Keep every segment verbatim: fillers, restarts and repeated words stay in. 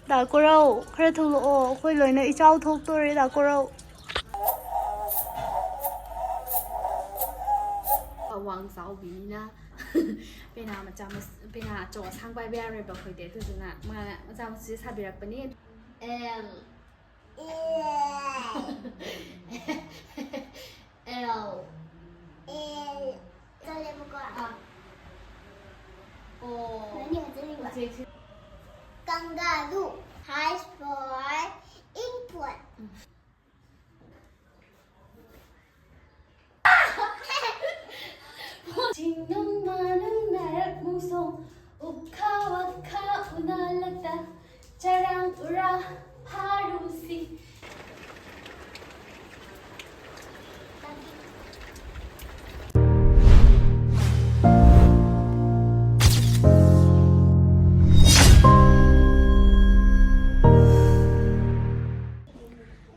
ꯗꯥ ꯀꯣꯔꯧ, ꯈꯔ ꯊꯣꯛꯂꯛꯑꯣ, ꯑꯩꯈꯣꯏ ꯂꯣꯏꯅ ꯏꯆꯥꯎ ꯊꯣꯛꯇꯣꯔꯦ, ꯗꯥ ꯀꯣꯔꯧ꯫ ꯋꯥꯡ ꯆꯥꯎꯕꯤꯅꯤꯅ ꯄꯦꯅꯥ ꯃꯆꯥ ꯃꯆꯥ, ꯄꯦꯅꯥ ꯑꯆꯧ ꯑꯁꯥꯡ ꯄꯥꯏꯕ ꯌꯥꯔꯣꯏꯕ ꯑꯩꯈꯣꯏꯗꯤ, ꯑꯗꯨꯗꯨꯅ ꯃꯥꯅ ꯃꯆꯥ ꯃꯆꯥꯁꯦ ꯁꯥꯕꯤꯔꯛꯄꯅꯤ꯫ ꯑꯦꯜ꯫ ꯑꯦꯜ꯫ ꯑꯦꯜ꯫ ꯆꯠꯂꯦꯕꯀꯣ꯫ ꯑꯥ꯫ ꯑꯣ꯫ ꯅꯪꯗꯤ ꯍꯥꯏꯖꯅꯤꯡꯕ? ꯎꯆꯦꯛꯁꯤ꯫ ꯀꯪꯒꯥꯔꯨ꯫ H for elephant꯫ Um. ꯆꯤꯡꯅꯨꯡ ꯃꯥꯅꯨꯡ ꯅꯥꯔꯛ ꯃꯣꯡꯁꯣꯡ, ꯎꯈꯥ ꯋꯥꯈꯥ ꯎꯅꯥ Lata, ꯆꯔꯥꯡ ꯎꯔꯥ ꯐꯥꯔꯨꯁꯤ꯫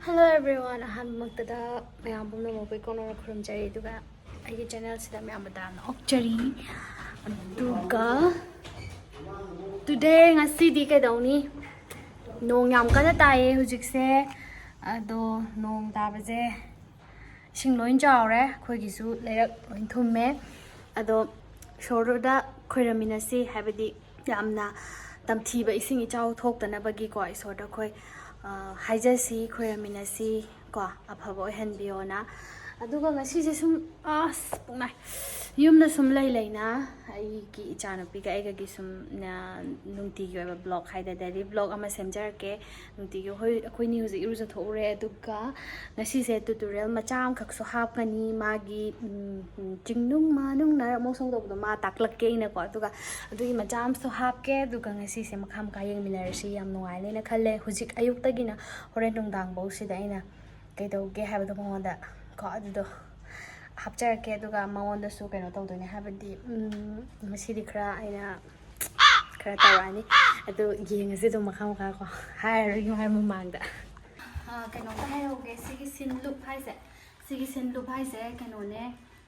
Hello everyone, ꯑꯍꯥꯟꯕꯃꯛꯇꯗ ꯃꯌꯥꯝ ꯄꯨꯝꯅꯃꯛꯄꯨ ꯏꯀꯣꯟꯅꯅ ꯈꯨꯔꯨꯝꯖꯔꯤ, ꯑꯗꯨꯒ ꯑꯩꯒꯤ ꯆꯦꯅꯦꯜꯁꯤꯗ ꯃꯌꯥꯝꯕꯨ ꯇꯔꯥꯝꯅ ꯑꯣꯛꯆꯔꯤ꯫ ꯑꯗꯨꯒ today, ꯉꯁꯤꯗꯤ ꯀꯩꯗꯧꯅꯤ? ꯅꯣꯡ ꯌꯥꯝ ꯀꯟꯅ ꯇꯥꯏꯌꯦ ꯍꯧꯖꯤꯛꯁꯦ꯫ ꯑꯗꯣ ꯅꯣꯡ ꯇꯥꯕꯁꯦ ꯏꯁꯤꯡ ꯂꯣꯏ ꯆꯥꯎꯔꯦ, ꯑꯩꯈꯣꯏꯒꯤꯁꯨ ꯂꯩꯔꯛ ꯂꯣꯏ ꯊꯨꯝꯃꯦ꯫ ꯑꯗꯣ ꯏꯁꯣꯔꯗꯨꯗ ꯈꯣꯏꯔꯝꯃꯤꯟꯅꯁꯤ, ꯍꯥꯏꯕꯗꯤ ꯌꯥꯝꯅ ꯇꯝꯊꯤꯕ ꯏꯁꯤꯡ ꯏꯆꯥꯎ ꯊꯣꯛꯇꯅꯕꯒꯤꯀꯣ, ꯏꯁꯣꯔꯗ ꯑꯩꯈꯣꯏ, ꯑ, ꯍꯥꯏꯖꯁꯤ, ꯈꯣꯏꯔꯝꯃꯤꯟꯅꯁꯤ ꯀꯣ, ꯑꯐꯕ ꯑꯣꯏꯍꯟꯕꯤꯌꯣꯅ꯫ ꯑꯗꯨꯒ ꯉꯁꯤꯁꯦ ꯁꯨꯝ, ꯑꯁ, ꯄꯨꯛꯅꯥꯏ꯫ ꯌꯨꯝꯗ ꯁꯨꯝ ꯂꯩ ꯂꯩꯅ ꯑꯩꯒꯤ ꯏꯆꯥꯅꯨꯄꯤꯒ ꯑꯩꯒꯒꯤ ꯁꯨꯝ, ꯑ, ꯅꯨꯡꯇꯤꯒꯤ ꯑꯣꯏꯕ vlog ꯍꯥꯏꯗꯤ daily vlog ꯑꯃ ꯁꯦꯝꯖꯔꯛꯀꯦ꯫ ꯅꯨꯡꯇꯤꯒꯤ ꯍꯣꯏ, ꯑꯩꯈꯣꯏꯅꯤ ꯍꯧꯖꯤꯛ ꯏꯔꯨꯖꯊꯣꯛꯎꯔꯦ, ꯑꯗꯨꯒ ꯉꯁꯤꯁꯦ tutorial ꯃꯆꯥ ꯑꯃꯈꯛꯁꯨ ꯍꯥꯞꯀꯅꯤ꯫ ꯃꯥꯒꯤ, ꯎꯝ, ꯎꯝ, ꯆꯤꯡꯅꯨꯡ ꯃꯥꯅꯨꯡ ꯅꯥꯔꯛ ꯃꯣꯡꯁꯣꯡ ꯇꯧꯕꯗꯣ ꯃꯥ ꯇꯥꯛꯂꯛꯀꯦ ꯑꯩꯅꯀꯣ, ꯑꯗꯨꯒ ꯑꯗꯨꯒꯤ ꯃꯆꯥ ꯑꯃꯁꯨ ꯍꯥꯞꯀꯦ꯫ ꯑꯗꯨꯒ ꯉꯁꯤꯁꯦ ꯃꯈꯥ ꯃꯈꯥ ꯌꯦꯡꯃꯤꯟꯅꯔꯁꯤ꯫ ꯌꯥꯝ ꯅꯨꯡꯉꯥꯏꯅꯦꯅ ꯈꯜꯂꯦ꯫ ꯍꯧꯖꯤꯛ ꯑꯌꯨꯛꯇꯒꯤꯅ ꯍꯣꯔꯦꯟ ꯅꯨꯡꯗꯥꯡꯐꯧꯁꯤꯗ ꯑꯩꯅ ꯀꯩꯗꯧꯒꯦ ꯍꯥꯏꯕꯗꯣ ꯃꯉꯣꯟꯗ ꯀꯣ, ꯑꯗꯨꯗꯣ ꯍꯥꯞꯆꯔꯛꯀꯦ꯫ ꯑꯗꯨꯒ ꯃꯉꯣꯟꯗꯁꯨ ꯀꯩꯅꯣ ꯇꯧꯗꯣꯏꯅꯦ, ꯍꯥꯏꯕꯗꯤ, ꯎꯝ, ꯉꯁꯤꯗꯤ ꯈꯔ ꯑꯩꯅ ꯈꯔ ꯇꯧꯔꯛꯑꯅꯤ꯫ ꯑꯗꯨ ꯌꯦꯡꯉꯁꯤ ꯑꯗꯨꯝ ꯃꯈꯥ ꯃꯈꯥ ꯀꯣ, ꯍꯥꯏꯔꯔꯣꯏꯒꯦ ꯃꯥꯏ ꯃꯃꯥꯡꯗ꯫ ꯑꯥ, ꯀꯩꯅꯣꯝꯇ ꯍꯥꯏꯍꯧꯒꯦ, ꯁꯤꯒꯤ ꯁꯤꯟ ꯂꯨꯞ ꯍꯥꯏꯁꯦ, ꯁꯤꯒꯤ ꯁꯤꯟ ꯂꯨꯞ ꯍꯥꯏꯁꯦ ꯀꯩꯅꯣꯅꯦ,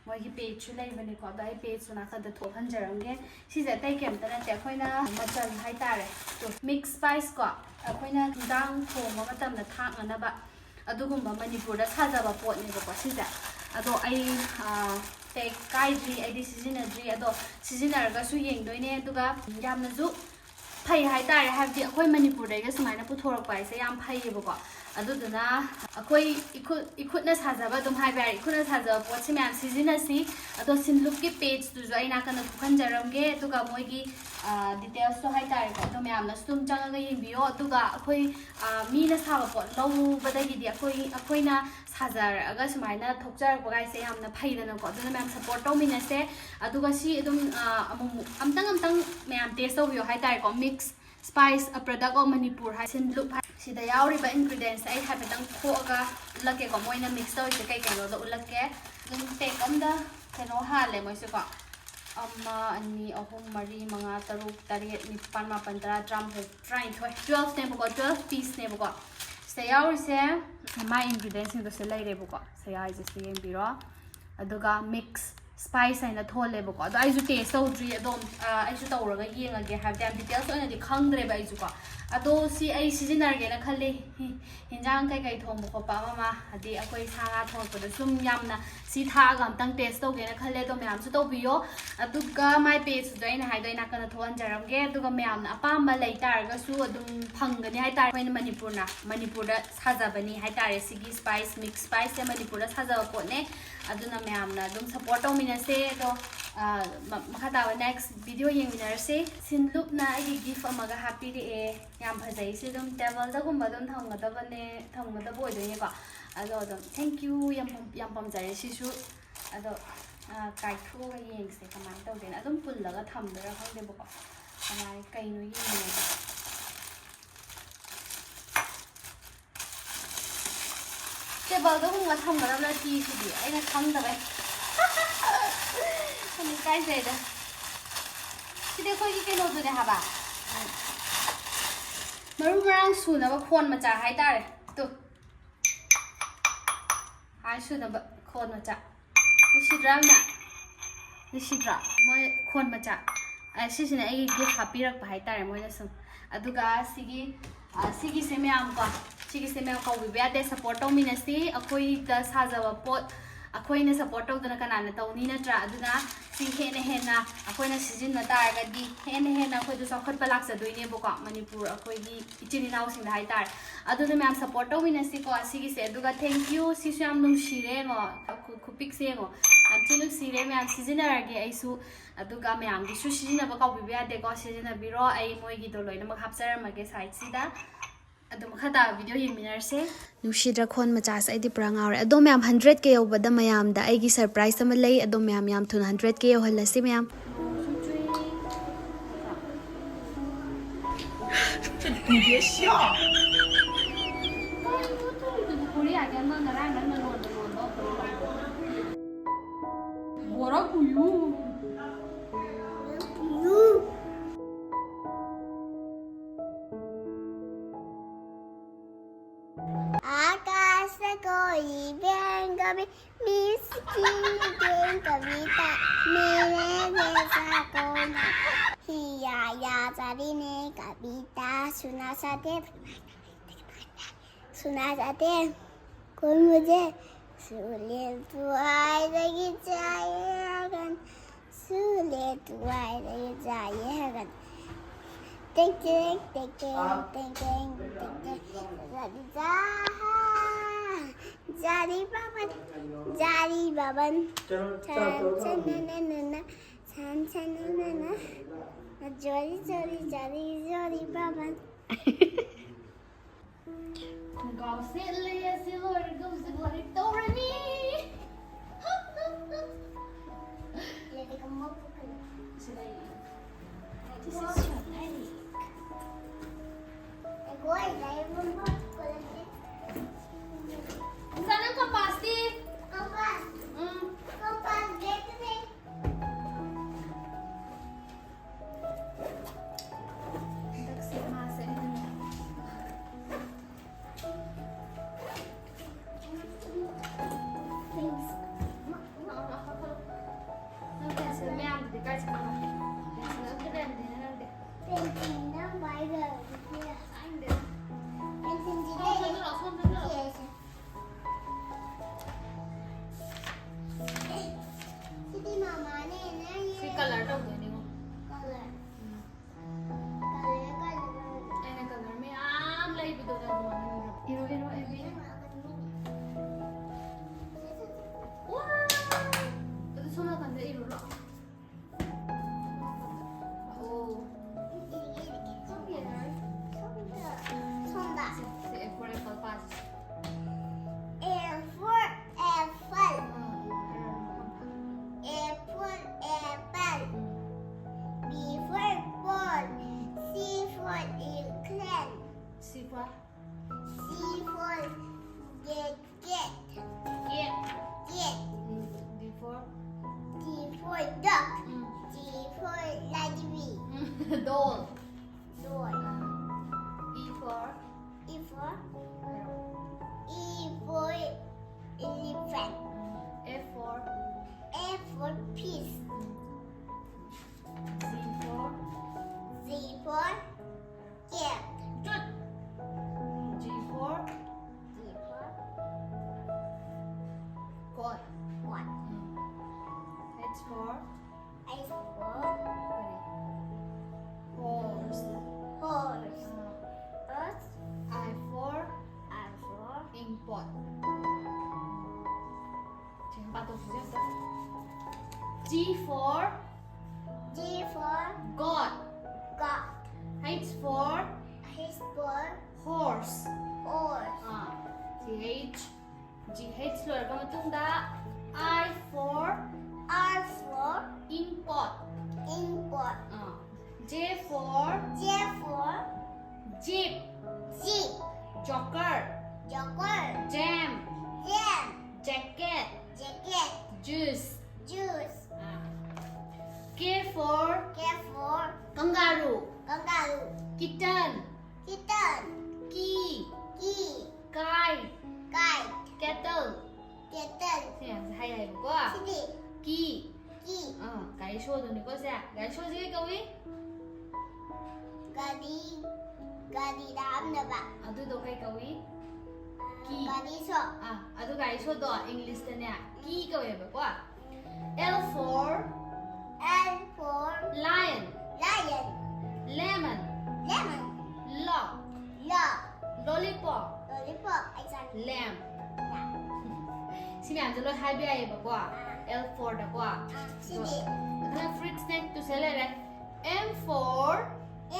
ꯃꯣꯏꯒꯤ ꯄꯦꯖꯁꯨ ꯂꯩꯕꯅꯤꯀꯣ, ꯑꯗꯣ ꯑꯩ ꯄꯦꯖꯁꯨ ꯅꯥꯀꯟꯗ ꯊꯣꯛꯍꯟꯖꯔꯝꯒꯦ꯫ ꯁꯤꯁꯦ ꯑꯇꯩ ꯀꯩꯝꯇ ꯅꯠꯇꯦ, ꯑꯩꯈꯣꯏꯅ ꯃꯆꯜ ꯍꯥꯏꯇꯥꯔꯦ, ꯃꯤꯛꯁ ꯁ꯭ꯄꯥꯏꯁ ꯀꯣ, ꯑꯩꯈꯣꯏꯅ ꯍꯤꯟꯖꯥꯡ ꯊꯣꯡꯕ ꯃꯇꯝꯗ ꯊꯥꯛꯅꯅꯕ ꯑꯗꯨꯒꯨꯝꯕ ꯃꯅꯤꯄꯨꯔꯗ ꯁꯥꯖꯕ ꯄꯣꯠꯅꯦꯕꯀꯣ ꯁꯤꯁꯦ꯫ ꯑꯗꯣ ꯑꯩ ꯄꯦꯛ ꯀꯥꯏꯗ꯭ꯔꯤ, ꯑꯩꯗꯤ ꯁꯤꯖꯤꯟꯅꯗ꯭ꯔꯤ, ꯑꯗꯣ ꯁꯤꯖꯤꯟꯅꯔꯒꯁꯨ ꯌꯦꯡꯗꯣꯏꯅꯦ꯫ ꯑꯗꯨꯒ ꯌꯥꯝꯅꯁꯨ ꯐꯩ ꯍꯥꯏꯇꯥꯔꯦ, ꯍꯥꯏꯕꯗꯤ ꯑꯩꯈꯣꯏ ꯃꯅꯤꯄꯨꯔꯗꯩꯒ ꯁꯨꯃꯥꯏꯅ ꯄꯨꯊꯣꯔꯛꯄ ꯍꯥꯏꯁꯦ ꯌꯥꯝ ꯐꯩꯌꯦꯕꯀꯣ꯫ ꯑꯗꯨꯗꯨꯅ ꯑꯩꯈꯣꯏ ꯏꯈꯨꯠ ꯏꯈꯨꯠꯅ ꯁꯥꯖꯕ ꯑꯗꯨꯝ ꯍꯥꯏꯕ ꯌꯥꯔꯦ, ꯏꯈꯨꯠꯅ ꯁꯥꯖꯕ ꯄꯣꯠꯁꯦ ꯃꯌꯥꯝ ꯁꯤꯖꯤꯟꯅꯁꯤ꯫ ꯑꯗꯣ ꯁꯤꯟꯂꯨꯞꯀꯤ ꯄꯦꯖꯇꯨꯁꯨ ꯑꯩ ꯅꯥꯀꯟꯗ ꯊꯣꯛꯍꯟꯖꯔꯝꯒꯦ, ꯑꯗꯨꯒ ꯃꯣꯏꯒꯤ ꯗꯤꯇꯦꯜꯁꯇꯣ ꯍꯥꯏꯇꯥꯔꯦꯀꯣ, ꯑꯗꯣ ꯃꯌꯥꯝꯅꯁꯨ ꯑꯗꯨꯝ ꯆꯪꯉꯒ ꯌꯦꯡꯕꯤꯌꯣ꯫ ꯑꯗꯨꯒ ꯑꯩꯈꯣꯏ ꯃꯤꯅ ꯁꯥꯕ ꯄꯣꯠ ꯂꯧꯕꯗꯒꯤꯗꯤ ꯑꯩꯈꯣꯏ ꯑꯩꯈꯣꯏꯅ ꯁꯥꯖꯔꯛꯑꯒ ꯁꯨꯃꯥꯏꯅ ꯊꯣꯛꯆꯔꯛꯄꯒꯥꯏꯁꯦ ꯌꯥꯝꯅ ꯐꯩꯗꯅꯀꯣ꯫ ꯑꯗꯨꯅ ꯃꯌꯥꯝ ꯁꯞꯄꯣꯔꯠ ꯇꯧꯃꯤꯟꯅꯁꯦ꯫ ꯑꯗꯨꯒ ꯁꯤ ꯑꯗꯨꯝ ꯑꯃꯨꯛ ꯑꯃꯨꯛ ꯑꯝꯇꯪ ꯑꯝꯇꯪ ꯃꯌꯥꯝ ꯇꯦꯁ ꯇꯧꯕꯤꯌꯣ ꯍꯥꯏꯇꯥꯔꯦꯀꯣ꯫ ꯃꯤꯛꯁ ꯁ꯭ꯄꯥꯏꯁ ꯑ ꯄ꯭ꯔꯗꯛ ꯑꯣꯐ ꯃꯅꯤꯄꯨꯔ ꯍꯥꯏ ꯁꯤꯟꯂꯨꯞ ꯍꯥꯏ꯫ ꯁꯤꯗ ꯌꯥꯎꯔꯤꯕ ꯏꯟꯒ꯭ꯔꯤꯗꯤꯌꯦꯟꯁꯁꯦ ꯑꯩ ꯍꯥꯏꯐꯦꯠꯇꯪ ꯊꯣꯛꯑꯒ ꯎꯠꯂꯛꯀꯦꯀꯣ, ꯃꯣꯏꯅ ꯃꯤꯛꯁ ꯇꯧꯔꯤꯁꯦ ꯀꯩ ꯀꯩꯅꯣꯗꯣ ꯎꯠꯂꯛꯀꯦ꯫ ꯑꯗꯨꯝ ꯄꯦꯛ ꯑꯝꯗ ꯀꯩꯅꯣ ꯍꯥꯜꯂꯦ ꯃꯣꯏꯁꯦꯀꯣ꯫ ꯑꯃ, ꯑꯅꯤ, ꯑꯍꯨꯝ, ꯃꯔꯤ, ꯃꯉꯥ, ꯇꯔꯨꯛ, ꯇꯔꯦꯠ, ꯅꯤꯄꯥꯜ, ꯃꯥꯄꯜ, ꯇꯔꯥ, ꯇꯔꯥꯃꯥꯊꯣꯏ, ꯇꯔꯥꯅꯤꯊꯣꯏ, ꯇꯨꯋꯦꯜꯐꯅꯦꯕꯀꯣ, ꯇꯨꯋꯦꯜꯐ ꯄꯤꯁꯅꯦꯕꯀꯣ꯫ ꯁꯤꯗ ꯌꯥꯎꯔꯤꯁꯦ ꯃꯥꯏ ꯏꯟꯒ꯭ꯔꯤꯗꯤꯌꯦꯟꯁꯁꯤꯡꯗꯣ ꯁꯤꯗ ꯂꯩꯔꯦꯕꯀꯣ꯫ ꯁꯤꯗ ꯌꯥꯎꯔꯤꯁꯦ ꯁꯤ ꯌꯦꯡꯕꯤꯔꯣ꯫ ꯑꯗꯨꯒ ꯃꯤꯛꯁ ꯁ꯭ꯄꯥꯏꯁ ꯍꯥꯏꯅ ꯊꯣꯜꯂꯦꯕꯀꯣ꯫ ꯑꯗꯣ ꯑꯩꯁꯨ ꯇꯦꯁ ꯇꯧꯗ꯭ꯔꯤ, ꯑꯗꯣ ꯑꯩꯁꯨ ꯇꯧꯔꯒ ꯌꯦꯡꯉꯒꯦ, ꯍꯥꯏꯕꯗꯤ ꯌꯥꯝ ꯗꯤꯇꯦꯜꯁ ꯑꯣꯏꯅꯗꯤ ꯈꯪꯗ꯭ꯔꯦꯕ ꯑꯩꯁꯨꯀꯣ꯫ ꯑꯗꯣ ꯁꯤ ꯑꯩ ꯁꯤꯖꯤꯟꯅꯔꯒꯦꯅ ꯈꯜꯂꯤ꯫ ꯍꯤ- ꯍꯤꯟꯖꯥꯡ ꯀꯩꯀꯩ ꯊꯣꯡꯕ ꯈꯣꯠꯄ ꯑꯃ ꯑꯃ, ꯍꯥꯏꯗꯤ ꯑꯩꯈꯣꯏ ꯁꯥ ꯉꯥ ꯊꯣꯡꯉꯛꯄꯗ ꯁꯨꯝ ꯌꯥꯝꯅ ꯁꯤ ꯊꯥꯛꯑꯒ ꯑꯝꯇꯪ ꯇꯦꯁ ꯇꯧꯒꯦꯅ ꯈꯜꯂꯦ꯫ ꯑꯗꯣ ꯃꯌꯥꯝꯁꯨ ꯇꯧꯕꯤꯌꯣ꯫ ꯑꯗꯨꯒ ꯃꯥꯏ ꯄꯦꯖꯇꯨꯁꯨ ꯑꯩꯅ ꯍꯥꯏꯗꯣ ꯑꯩ ꯅꯥꯀꯟꯗ ꯊꯣꯛꯍꯟꯖꯔꯝꯒꯦ꯫ ꯑꯗꯨꯒ ꯃꯌꯥꯝꯅ ꯑꯄꯥꯝꯕ ꯂꯩ ꯇꯥꯔꯒꯁꯨ ꯑꯗꯨꯝ ꯐꯪꯒꯅꯤ ꯍꯥꯏꯇꯥꯔꯦ꯫ ꯑꯩꯈꯣꯏꯅ ꯃꯅꯤꯄꯨꯔꯅ ꯃꯅꯤꯄꯨꯔꯗ ꯁꯥꯖꯕꯅꯤ ꯍꯥꯏꯇꯥꯔꯦ꯫ ꯁꯤꯒꯤ ꯁ꯭ꯄꯥꯏꯁ, ꯃꯤꯛꯁ ꯁ꯭ꯄꯥꯏꯁꯁꯦ ꯃꯅꯤꯄꯨꯔꯗ ꯁꯥꯖꯕ ꯄꯣꯠꯅꯦ꯫ ꯑꯗꯨꯅ ꯃꯌꯥꯝꯅ ꯑꯗꯨꯝ ꯁꯞꯄꯣꯔꯠ ꯇꯧꯃꯤꯟꯅꯁꯦ꯫ ꯑꯗꯣ ꯃꯈꯥ ꯇꯥꯕ ꯅꯦꯛꯁ ꯚꯤꯗꯤꯑꯣ ꯌꯦꯡꯃꯤꯟꯅꯔꯁꯦ꯫ ꯁꯤꯟꯂꯨꯞꯅ ꯑꯩꯒꯤ ꯒꯤꯐ ꯑꯃꯒ ꯍꯥꯞꯄꯤꯔꯛꯑꯦ꯫ ꯌꯥꯝ ꯐꯖꯩ꯫ ꯁꯤ ꯑꯗꯨꯝ ꯇꯦꯕꯜꯗꯒꯨꯝꯕ ꯑꯗꯨꯝ ꯊꯝꯒꯗꯕꯅꯦ, ꯊꯝꯒꯗꯕ ꯑꯣꯏꯗꯣꯏꯅꯦꯀꯣ꯫ ꯑꯗꯣ ꯑꯗꯨꯝ ꯊꯦꯡꯀ꯭ꯌꯨ ꯌꯥꯝ ꯌꯥꯝ ꯄꯥꯝꯖꯔꯦ ꯁꯤꯁꯨ꯫ ꯑꯗꯣ ꯀꯥꯏꯊꯣꯛꯑꯒ ꯌꯦꯡꯁꯦ ꯀꯃꯥꯏꯅ ꯇꯧꯗꯣꯏꯅꯣ꯫ ꯑꯗꯨꯝ ꯄꯨꯜꯂꯒ ꯊꯝꯗꯣꯏꯔꯥ ꯈꯪꯗꯦꯕꯀꯣ꯫ ꯀꯃꯥꯏ ꯀꯩꯅꯣ ꯌꯦꯡꯉꯒꯦ꯫ ꯇꯦꯕꯜꯗꯒꯨꯝꯕ ꯊꯝꯒꯗꯕ ꯅꯠꯇꯦ ꯁꯤꯗꯤ, ꯑꯩꯅ ꯈꯪꯗꯕꯩ꯫ ꯑꯩ ꯏꯀꯥꯏꯖꯩꯗ꯫ ꯁꯤꯗꯤ ꯑꯩꯈꯣꯏꯒꯤ ꯀꯩꯅꯣꯗꯨꯅꯦ ꯍꯥꯏꯕ, ꯃꯔꯨ ꯃꯔꯥꯡ ꯁꯨꯅꯕ ꯈꯣꯟ ꯃꯆꯥ ꯍꯥꯏꯇꯥꯔꯦ꯫ ꯇꯨ꯫ ꯍꯥꯏ ꯁꯨꯅꯕ ꯈꯣꯟ ꯃꯆꯥ꯫ ꯅꯨꯡꯁꯤꯗ꯭ꯔꯥ ꯌꯥꯝꯅ? ꯅꯨꯡꯁꯤꯗ꯭ꯔꯣ? ꯃꯣꯏ ꯈꯣꯟ ꯃꯆꯥ꯫ ꯑ, ꯁꯤꯁꯤꯅ ꯑꯩꯒꯤ gift ꯍꯥꯞꯄꯤꯔꯛꯄ ꯍꯥꯏꯇꯥꯔꯦ ꯃꯣꯏꯅ ꯁꯨꯝ꯫ ꯑꯗꯨꯒ ꯁꯤꯒꯤ, ꯑ, ꯁꯤꯒꯤꯁꯦ ꯃꯌꯥꯝ ꯀꯣ, ꯁꯤꯒꯤꯁꯦ ꯃꯌꯥꯝ ꯀꯥꯎꯕꯤꯕ ꯌꯥꯗꯦ꯫ Support ꯇꯧꯃꯤꯟꯅꯁꯤ꯫ ꯑꯩꯈꯣꯏꯗ ꯁꯥꯖꯕ ꯄꯣꯠ ꯑꯩꯈꯣꯏꯅ support ꯇꯧꯗꯅ ꯀꯅꯥꯅ ꯇꯧꯅꯤ, ꯅꯠꯇ꯭ꯔꯥ? ꯑꯗꯨꯅ ꯁꯤ ꯍꯦꯟꯅ ꯍꯦꯟꯅ ꯑꯩꯈꯣꯏꯅ ꯁꯤꯖꯤꯟꯅ ꯇꯥꯔꯒꯗꯤ ꯍꯦꯟꯅ ꯍꯦꯟꯅ ꯑꯩꯈꯣꯏꯗ ꯆꯥꯎꯈꯠꯄ ꯂꯥꯛꯆꯗꯣꯏꯅꯦꯕꯀꯣ, ꯃꯅꯤꯄꯨꯔ ꯑꯩꯈꯣꯏꯒꯤ ꯏꯆꯤꯟ ꯏꯅꯥꯎꯁꯤꯡꯗ ꯍꯥꯏꯇꯥꯔꯦ꯫ ꯑꯗꯨꯅ ꯃꯌꯥꯝ support ꯇꯧꯃꯤꯟꯅꯁꯤꯀꯣ ꯁꯤꯒꯤꯁꯦ꯫ ꯑꯗꯨꯒ thank you, ꯁꯤꯁꯨ ꯌꯥꯝ ꯅꯨꯡꯁꯤꯔꯦ ꯌꯦꯡꯉꯣ, ꯈꯨ-, ꯈꯨꯄꯤꯛꯁꯦ ꯌꯦꯡꯉꯣ, ꯌꯥꯝ ꯊꯤ ꯅꯨꯡꯁꯤꯔꯦ ꯃꯌꯥꯝ꯫ ꯁꯤꯖꯤꯟꯅꯔꯒꯦ ꯑꯩꯁꯨ, ꯑꯗꯨꯒ ꯃꯌꯥꯝꯒꯤꯁꯨ ꯁꯤꯖꯤꯟꯅꯕ ꯀꯥꯎꯕꯤꯕ ꯌꯥꯗꯦꯀꯣ, ꯁꯤꯖꯤꯟꯅꯕꯤꯔꯣ꯫ ꯑꯩ ꯃꯣꯏꯒꯤꯗꯣ ꯂꯣꯏꯅꯃꯛ ꯍꯥꯞꯆꯔꯝꯃꯒꯦ site ꯁꯤꯗ꯫ ꯑꯗꯨ ꯃꯈꯥ ꯇꯥꯕ video ꯌꯦꯡꯃꯤꯟꯅꯔꯁꯦ꯫ ꯅꯨꯡꯁꯤꯗ꯭ꯔꯥ ꯈꯣꯟ ꯃꯆꯥꯁꯦ? ꯑꯩꯗꯤ ꯄꯨꯔꯥ ꯉꯥꯎꯔꯦ꯫ ꯑꯗꯣ ꯃꯌꯥꯝ, hundred K ꯌꯧꯕꯗ ꯃꯌꯥꯝꯗ ꯑꯩꯒꯤ surprise ꯑꯃ ꯂꯩ꯫ ꯑꯗꯣ ꯃꯌꯥꯝ ꯌꯥꯝ ꯊꯨꯅ hundred K ꯌꯧꯍꯜꯂꯁꯤ ꯃꯌꯥꯝ꯫ आकाश को ये बेंग कभी, मिस की बेंग कविता, मेरे जैसा कौन है? हिया या चारी ने कविता सुना सकते, सुना सकते हैं। कोई मुझे सूले दुआई लगी चाहिए अगन, सूले दुआई लगी चाहिए अगन। टिंग टिंग, टिंग टिंग, टिंग टिंग, टिंग टिंग। जारी जा, जारी बाबन, जारी बाबन। छन छन न न न, छन छन न न न। जोरी जोरी, जारी जोरी बाबन। ꯈꯣꯡꯒ꯭ꯔꯥꯎ ꯁꯦꯠꯂꯦ, ꯑꯁꯤ ꯂꯣꯏꯔꯒ ꯍꯧꯖꯤꯛ ꯂꯥꯏꯔꯤꯛ ꯇꯧꯔꯅꯤ꯫ ꯁꯤꯗ ꯌꯦꯡꯉꯣ꯫ This is your bag. ꯏꯆꯥ, ꯅꯪ compass ꯇꯤ? ꯎꯝ꯫ ꯍꯟꯗꯛꯁꯦ ꯃꯥꯁꯦ ꯑꯩꯅ ꯏꯔꯣ, ꯏꯔꯣ, ꯑꯦꯕꯤ꯫ ꯋꯥ! ꯑꯗꯨ ꯁꯣꯝ ꯅꯥꯀꯟꯗ ꯏꯔꯨꯔꯣ꯫ ꯑꯣ꯫ ꯁꯣꯝꯗ꯫ ꯁꯤ, ꯁꯤ A for apple ꯄꯥꯁꯤ꯫ A for apple. A for apple. B for ball. C for elephant. C for? C for cat. Cat. Cat. cat. Mm. D for? D for dog. Mm. D for library. Mm. Doll. Doll. Ah. E for? E for? E for elephant. Mm. F for? F for fish. Mm. G for? G for cat. Good. G for? G for goat. Goat. Mm. H for? H for? Horse. Horse. Ah. Horse. I for? I for? Inkpot. 지금 봐도 보셨죠? G for? G for? Goat. Goat. H for? H for? Horse. Horse. Ah, G H, G H ꯂꯣꯏꯔꯕ ꯃꯇꯨꯡꯗ I for? I for? Inkpot. Inkpot. Ah, J for? J for? Jeep. Jeep. Joker. Joker. Jam. Jam. Jacket. Jacket. Juice. Juice. Ah, K for? K for? Kangaroo. Kangaroo. Kitten. Kitten. Key. Key. Kite. Kite. Kettle. Kettle. ꯁꯤ ꯃꯌꯥꯝꯁꯦ ꯍꯥꯏ ꯌꯥꯏꯕꯀꯣ꯫ ꯁꯤꯗꯤ? Key. Key. ꯑꯥ, ꯒꯥꯔꯤ ꯁꯣꯗꯨꯅꯤꯀꯣ ꯁꯦ꯫ ꯒꯥꯔꯤ ꯁꯣꯁꯦ ꯀꯩ ꯀꯧꯏ? ꯒꯥꯔꯤ, ꯒꯥꯔꯤꯗ ꯍꯥꯞꯅꯕ꯫ ꯑꯗꯨꯗꯣ ꯀꯩ ꯀꯧꯏ? Key. ꯒꯥꯔꯤ ꯁꯣ꯫ ꯑꯥ, ꯑꯗꯨ ꯒꯥꯔꯤ ꯁꯣꯗꯣ English ꯇꯅꯦ key ꯀꯧꯋꯦꯕꯀꯣ꯫ L for? L for? Lion. Lion. Lemon. Lemon. Log. Log. Lollipop. Lamb. ꯁꯤ ꯃꯌꯥꯝꯁꯦ ꯂꯣꯏ ꯍꯥꯏꯕ ꯌꯥꯏꯌꯦꯕꯀꯣ, L four ꯗꯀꯣ꯫ ꯁꯤꯗꯤ ꯑꯗꯨꯅ fruit snack ꯇꯨꯁꯦ ꯂꯩꯔꯦ. M for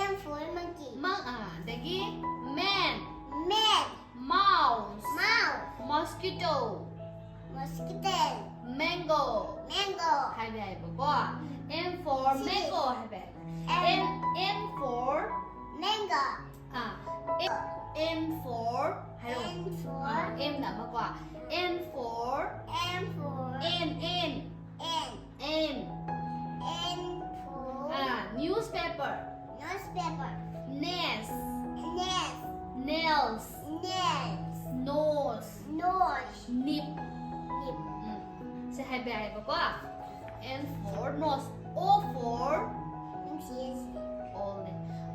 M for monkey. Mon- ꯑꯥ, ꯑꯗꯒꯤ man, Man. mouse, Mouse. Mosquito, Mosquito. Mango. Mango. ꯍꯥꯏꯕ ꯌꯥꯏꯕꯀꯣ. M for ꯁꯤ. Mango ꯍꯥꯏꯕ ꯌꯥꯏ. M. M, M for Mango. Ah, M, M for ꯍꯥꯏꯔꯣ. M for ꯑꯥ, M ꯅ ꯑꯃꯀꯣ. N for M for N, N, N. N. N for ah, newspaper, newspaper. nest, Nest. nails, Nails. nose, Nose. nip. Nip. ꯎꯝ, ꯁꯤ ꯍꯥꯏꯕ ꯌꯥꯏꯕꯀꯣ. N for nose. O for ꯅꯨꯡꯁꯤꯌꯦ ꯁꯤꯗꯤ. all ꯅꯦ.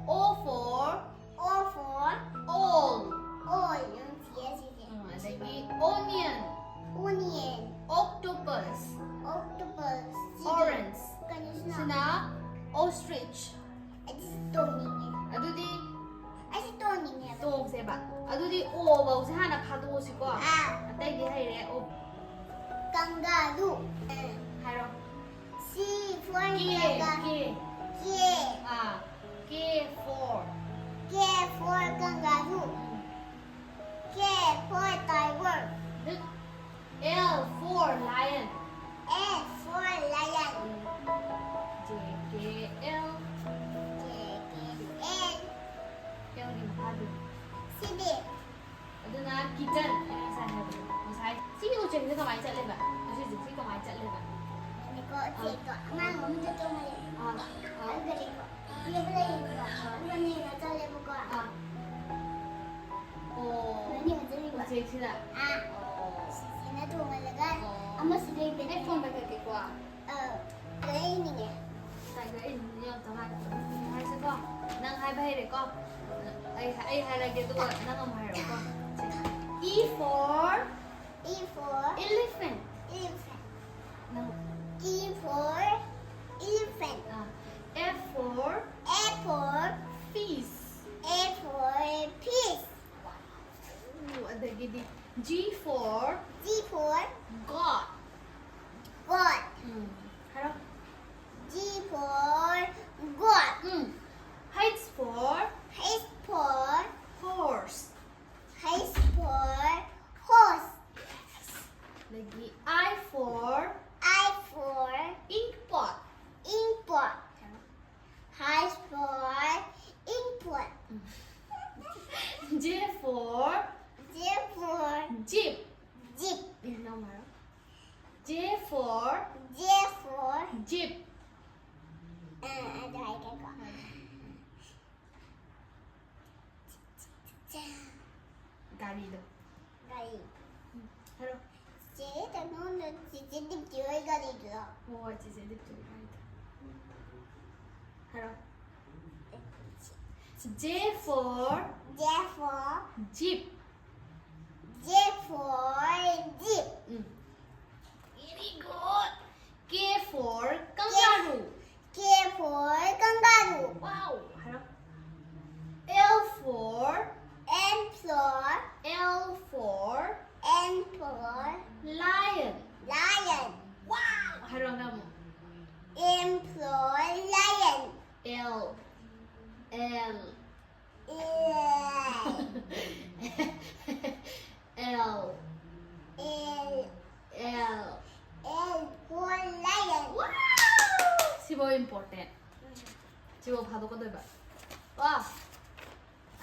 O for O for all. All. ꯅꯨꯡꯁꯤꯌꯦ ꯁꯤꯗꯤ. ꯎꯝ, ꯑꯗꯒꯤ onion, Onion. octopus, Octopus. ꯁꯤꯗꯤ. Orange. ꯀꯩꯅꯣꯁꯤꯅ. ꯁꯤꯅ ostrich. ꯑꯩꯗꯤ ꯇꯣꯡꯅꯤꯡꯉꯦ. ꯑꯗꯨꯗꯤ ꯑꯩꯁꯨ ꯇꯣꯡꯅꯤꯡꯉꯦꯕ. ꯇꯣꯡꯁꯦꯕ. ꯑꯗꯨꯗꯤ O ꯐꯧꯁꯦ ꯍꯥꯟꯅ ꯐꯥꯗꯣꯛꯑꯁꯤꯀꯣ. ꯑꯥ. ꯑꯇꯩꯗꯤ ꯍꯩꯔꯦ. O. Kangaroo. ꯍꯥꯏꯔꯣ. C for K, kangaroo. K. K. Ah, K for. K for kangaroo. K for tiger. L for lion. L for lion. J K L. J K L. L ꯒꯤ ꯃꯈꯥꯗꯨ. ꯁꯤꯗꯤ. ꯑꯗꯨꯅ kitten. ꯑꯩꯅ ꯉꯁꯥꯏ ꯍꯥꯏꯕꯗꯣ. ꯉꯁꯥꯏ ꯁꯤꯒꯤ ꯎꯆꯦꯛꯁꯦ ꯀꯃꯥꯏꯅ ꯆꯠꯂꯦꯕ? ꯎꯆꯦꯛꯁꯦ ꯁꯤ ꯀꯃꯥꯏꯅ ꯆꯠꯂꯦꯕ? ꯌꯦꯡꯉꯨꯀꯣ, ꯎꯆꯦꯛꯇꯣ ꯑꯉꯥꯡ ꯑꯃꯗ ꯇꯣꯡꯍꯜꯂꯦ. ꯑꯥ, ꯑꯥ, ꯑꯗꯨꯒ ꯂꯩꯀꯣ. ꯌꯦꯡꯕ ꯂꯩꯌꯦꯕꯀꯣ. ꯑꯗꯨꯒ ꯅꯦꯅ ꯆꯠꯂꯦꯕꯀꯣ. ꯑꯥ. ꯑꯣ. ꯅꯦꯅ ꯆꯠꯂꯤꯕ. ꯎꯆꯦꯛꯁꯤꯗ. ꯑꯥ. ꯑꯣ. ꯁꯤꯅ ꯇꯣꯡꯍꯜꯂꯒ ꯑꯣ. ꯑꯃꯁꯨ ꯂꯩꯕꯅꯦ. ꯑꯩ ꯐꯣꯟ ꯄꯥꯏꯈꯠꯀꯦꯀꯣ. ꯑꯥ. ꯂꯩꯅꯤꯡꯉꯦ. ꯉꯁꯥꯏꯗꯣ ꯑꯩ ꯌꯥꯝ ꯆꯃꯥꯏ ꯍꯥꯏꯁꯦꯀꯣ. ꯅꯪ ꯍꯥꯏꯕ ꯍꯩꯔꯦꯀꯣ. ꯑꯩ, ꯑꯩ ꯍꯥꯏꯔꯒꯦ, ꯑꯗꯨꯒ ꯅꯪ ꯑꯃꯨꯛ ꯍꯥꯏꯔꯛꯑꯣꯀꯣ. E for E for elephant. Elephant. ꯅꯪ. E for elephant. Ah. F for F for fish. F for fish. ꯎ, ꯑꯗꯒꯤ G for G for God. God. ꯎꯝ. ꯍꯥꯏꯔꯣ. G for God. Um. H for H for horse. H for horse. ꯑꯗꯒꯤ I for I for ink pot. Ink pot. H for ink pot. J for J for jeep. Jeep. ꯅꯪ ꯍꯥꯏꯔꯣ. J for J for jeep. ꯑ, ꯑꯗꯨ ꯍꯥꯏꯒꯦꯀꯣ. ꯒꯥꯔꯤꯗꯣ. ꯒꯥꯔꯤ. ꯍꯥꯏꯔꯣ. ꯆꯦ ꯀꯩꯅꯣꯅ ꯆꯤꯆꯦ ꯗꯤꯞꯇꯤ ꯍꯣꯏ ꯒꯥꯔꯤꯗꯨꯔꯣ? ꯍꯣꯏ, ꯆꯤꯆꯦ ꯗꯤꯞꯇꯤ ꯍꯣꯏ ꯒꯥꯔꯤꯗꯣ. ꯍꯥꯏꯔꯣ. J for J for jeep. J for jeep. Um. Very good. K for kangaroo. K for kangaroo. Wow. ꯍꯥꯏꯔꯣ. L for L for L for L for lion. Lion. Wow. ꯍꯥꯏꯔꯣ ꯅꯪ ꯑꯃꯨꯛ. M for lion. L L L L L L. L for lion. ꯁꯤꯐꯧ important. ꯁꯤꯐꯧ ꯐꯥꯗꯣꯛꯀꯗꯣꯏꯕ. ꯋꯥ.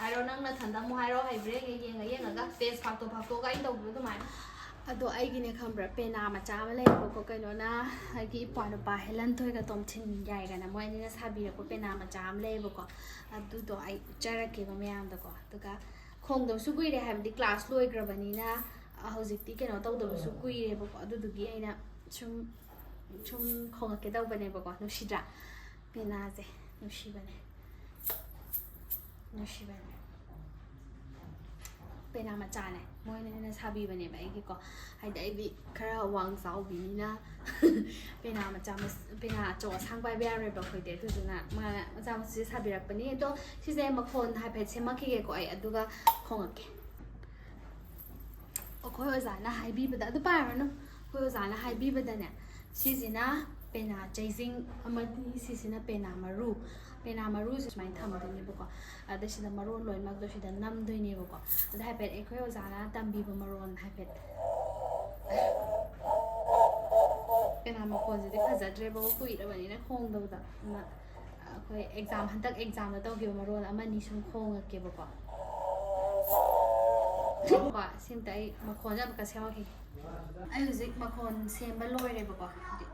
ꯍꯥꯏꯔꯣ, ꯅꯪ ꯅꯊꯟꯗ ꯑꯃꯨꯛ ꯍꯥꯏꯔꯣ, ꯍꯩꯕ꯭ꯔꯥ ꯌꯦꯡꯉ ꯌꯦꯡꯉꯒ, page ꯐꯥꯛꯇꯣꯛ ꯐꯥꯛꯇꯣꯛꯑꯒ ꯑꯩꯅ ꯇꯧꯕꯗꯣ ꯑꯗꯨꯃꯥꯏꯅ. ꯑꯗꯣ ꯑꯩꯒꯤꯅꯦ ꯈꯪꯕ꯭ꯔꯥ, ꯄꯦꯅꯥ ꯃꯆꯥ ꯑꯃ ꯂꯩꯌꯦꯕꯀꯣ, ꯀꯩꯅꯣꯅ, ꯑꯩꯒꯤ ꯏꯄ꯭ꯋꯥ ꯅꯨꯄꯥ ꯍꯦꯂꯟ ꯊꯣꯏꯒ ꯇꯣꯝꯊꯤꯟ ꯌꯥꯏꯒꯅ ꯃꯣꯏ ꯑꯅꯤꯅ ꯁꯥꯕꯤꯔꯛꯄ ꯄꯦꯅꯥ ꯃꯆꯥ ꯑꯃ ꯂꯩꯌꯦꯕꯀꯣ. ꯑꯗꯨꯗꯣ ꯑꯩ ꯎꯠꯆꯔꯛꯀꯦꯕ ꯃꯌꯥꯝꯗꯀꯣ. ꯑꯗꯨꯒ ꯈꯣꯡꯗꯕꯁꯨ ꯀꯨꯏꯔꯦ, ꯍꯥꯏꯕꯗꯤ class ꯂꯣꯏꯈ꯭ꯔꯕꯅꯤꯅ, ꯑ, ꯍꯧꯖꯤꯛꯇꯤ ꯀꯩꯅꯣ ꯇꯧꯗꯕꯁꯨ ꯀꯨꯏꯔꯦꯕꯀꯣ. ꯑꯗꯨꯗꯨꯒꯤ ꯑꯩꯅ ꯁꯨꯝ ꯁꯨꯝ ꯈꯣꯡꯉꯛꯀꯦ ꯇꯧꯕꯅꯦꯕꯀꯣ. ꯅꯨꯡꯁꯤꯗ꯭ꯔꯥ? ꯄꯦꯅꯥꯁꯦ ꯅꯨꯡꯁꯤꯕꯅꯦ, ꯅꯨꯡꯁꯤꯕꯅꯦ. ꯄꯦꯅꯥ ꯃꯆꯥꯅꯦ, ꯃꯣꯏꯅ ꯍꯦꯟꯅ ꯁꯥꯕꯤꯕꯅꯦꯕ ꯑꯩꯒꯤꯀꯣ. ꯍꯥꯏꯗꯤ ꯑꯩꯗꯤ ꯈꯔ ꯋꯥꯡ ꯆꯥꯎꯕꯤꯅꯤꯅ ꯄꯦꯅꯥ ꯃꯆꯥ ꯃꯆ-, ꯄꯦꯅꯥ ꯑꯆꯧ ꯑꯁꯥꯡ ꯄꯥꯏꯕ ꯌꯥꯔꯣꯏꯕ ꯑꯩꯈꯣꯏꯗꯤ. ꯑꯗꯨꯗꯨꯅ ꯃꯥꯅ ꯃꯆꯥ ꯃꯆꯥꯁꯦ ꯁꯥꯕꯤꯔꯛꯄꯅꯤ. ꯑꯗꯣ ꯁꯤꯁꯦ ꯃꯈꯣꯟ ꯍꯥꯏꯐꯦꯠ ꯁꯦꯝꯃꯛꯈꯤꯒꯦꯀꯣ ꯑꯩ, ꯑꯗꯨꯒ ꯈꯣꯡꯉꯛꯀꯦ. ꯑꯩꯈꯣꯏ ꯑꯣꯖꯥꯅ ꯍꯥꯏꯕꯤꯕꯗ, ꯑꯗꯨ ꯄꯥꯔꯨꯔꯅꯨ, ꯑꯩꯈꯣꯏ ꯑꯣꯖꯥꯅ ꯍꯥꯏꯕꯤꯕꯗꯅꯦ, ꯁꯤꯁꯤꯅ ꯄꯦꯅꯥ ꯆꯩꯖꯤꯡ ꯑꯃꯅꯤ, ꯁꯤꯁꯤꯅ ꯄꯦꯅꯥ ꯃꯔꯨ꯫ ꯄꯦꯅꯥ ꯃꯔꯨꯁꯦ ꯁꯨꯃꯥꯏꯅ ꯊꯝꯗꯣꯏꯅꯦꯕꯀꯣ꯫ ꯑꯗ ꯁꯤꯗ ꯃꯔꯣꯟ ꯂꯣꯏꯅꯃꯛꯇꯣ ꯁꯤꯗ ꯅꯝꯗꯣꯏꯅꯦꯕꯀꯣ꯫ ꯑꯗ ꯍꯥꯏꯐꯦꯠ ꯑꯩꯈꯣꯏ ꯑꯣꯖꯥꯅ ꯇꯝꯕꯤꯕ ꯃꯔꯣꯟ ꯍꯥꯏꯐꯦꯠ꯫ ꯄꯦꯅꯥ ꯃꯈꯣꯟꯁꯤꯗꯤ ꯐꯖꯗ꯭ꯔꯦꯕꯀꯣ, ꯀꯨꯏꯔꯕꯅꯤꯅ ꯈꯣꯡꯗꯕꯗ꯫ ꯑꯗꯨꯅ ꯑꯩꯈꯣꯏ ꯑꯦꯛꯖꯥꯝ, ꯍꯟꯗꯛ ꯑꯦꯛꯖꯥꯝꯗ ꯇꯧꯈꯤꯕ ꯃꯔꯣꯟ ꯑꯃꯅꯤ ꯁꯨꯝ ꯈꯣꯡꯉꯛꯀꯦꯕꯀꯣ꯫ ꯀꯣ, ꯁꯤꯝꯇ ꯑꯩ ꯃꯈꯣꯟꯁꯦ ꯑꯃꯨꯛꯀ ꯁꯦꯝꯃꯛꯈꯤꯒꯦ꯫ ꯑꯩ ꯍꯧꯖꯤꯛ ꯃꯈꯣꯟ ꯁꯦꯝꯕ ꯂꯣꯏꯔꯦꯕꯀꯣ꯫ ꯍꯥꯏꯗꯤ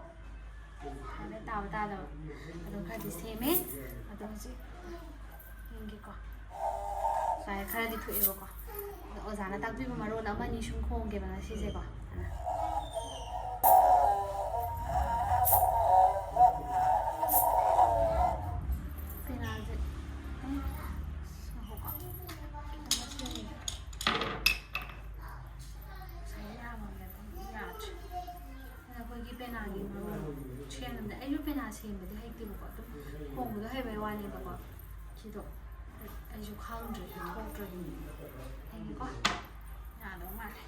ꯍꯥꯏꯐꯦꯠ ꯇꯥꯕ ꯇꯥꯗꯕ ꯑꯗꯨꯝ ꯈꯔꯗꯤ ꯁꯦꯝꯃꯦ꯫ ꯑꯗꯣ ꯍꯧꯖꯤꯛ ꯌꯦꯡꯒꯦꯀꯣ꯫ ꯁꯨꯃꯥꯏꯅ ꯈꯔꯗꯤ ꯊꯣꯛꯑꯦꯕꯀꯣ꯫ ꯑꯗꯣ ꯑꯣꯖꯥꯅ ꯇꯥꯛꯄꯤꯕ ꯃꯔꯣꯟ ꯑꯃꯅꯤ ꯁꯨꯝ ꯈꯣꯡꯒꯦꯕ ꯉꯁꯤꯁꯦꯀꯣ꯫ ꯑꯗꯨꯅ ꯄꯦꯅꯥꯁꯦ, ꯎꯝ, ꯉꯥꯏꯈꯣꯀꯣ꯫ ꯈꯤꯇꯪ ꯁꯦꯝꯒꯦ꯫ ꯉꯁꯥꯏ ꯌꯥꯝꯃꯝꯃꯦꯕ, ꯌꯥꯗ꯭ꯔꯦ꯫ ꯑꯗ ꯑꯩꯈꯣꯏꯒꯤ ꯄꯦꯅꯥꯒꯤ ꯃꯔꯣꯟ ꯁꯦꯝꯕꯗ, ꯑꯩꯁꯨ ꯄꯦꯅꯥ ꯁꯦꯝꯕꯗꯤ ꯍꯩꯇꯦꯕꯀꯣ, ꯑꯗꯨꯝ ꯈꯣꯡꯕꯗꯣ ꯍꯩꯕꯩ ꯋꯥꯅꯦꯕꯀꯣ꯫ ꯁꯤꯗꯣ ꯑꯩꯁꯨ ꯈꯪꯗ꯭ꯔꯦ, ꯊꯣꯛꯇ꯭ꯔꯦ꯫ ꯌꯦꯡꯒꯦꯀꯣ, ꯌꯥꯗꯧ ꯃꯥꯜꯂꯦ꯫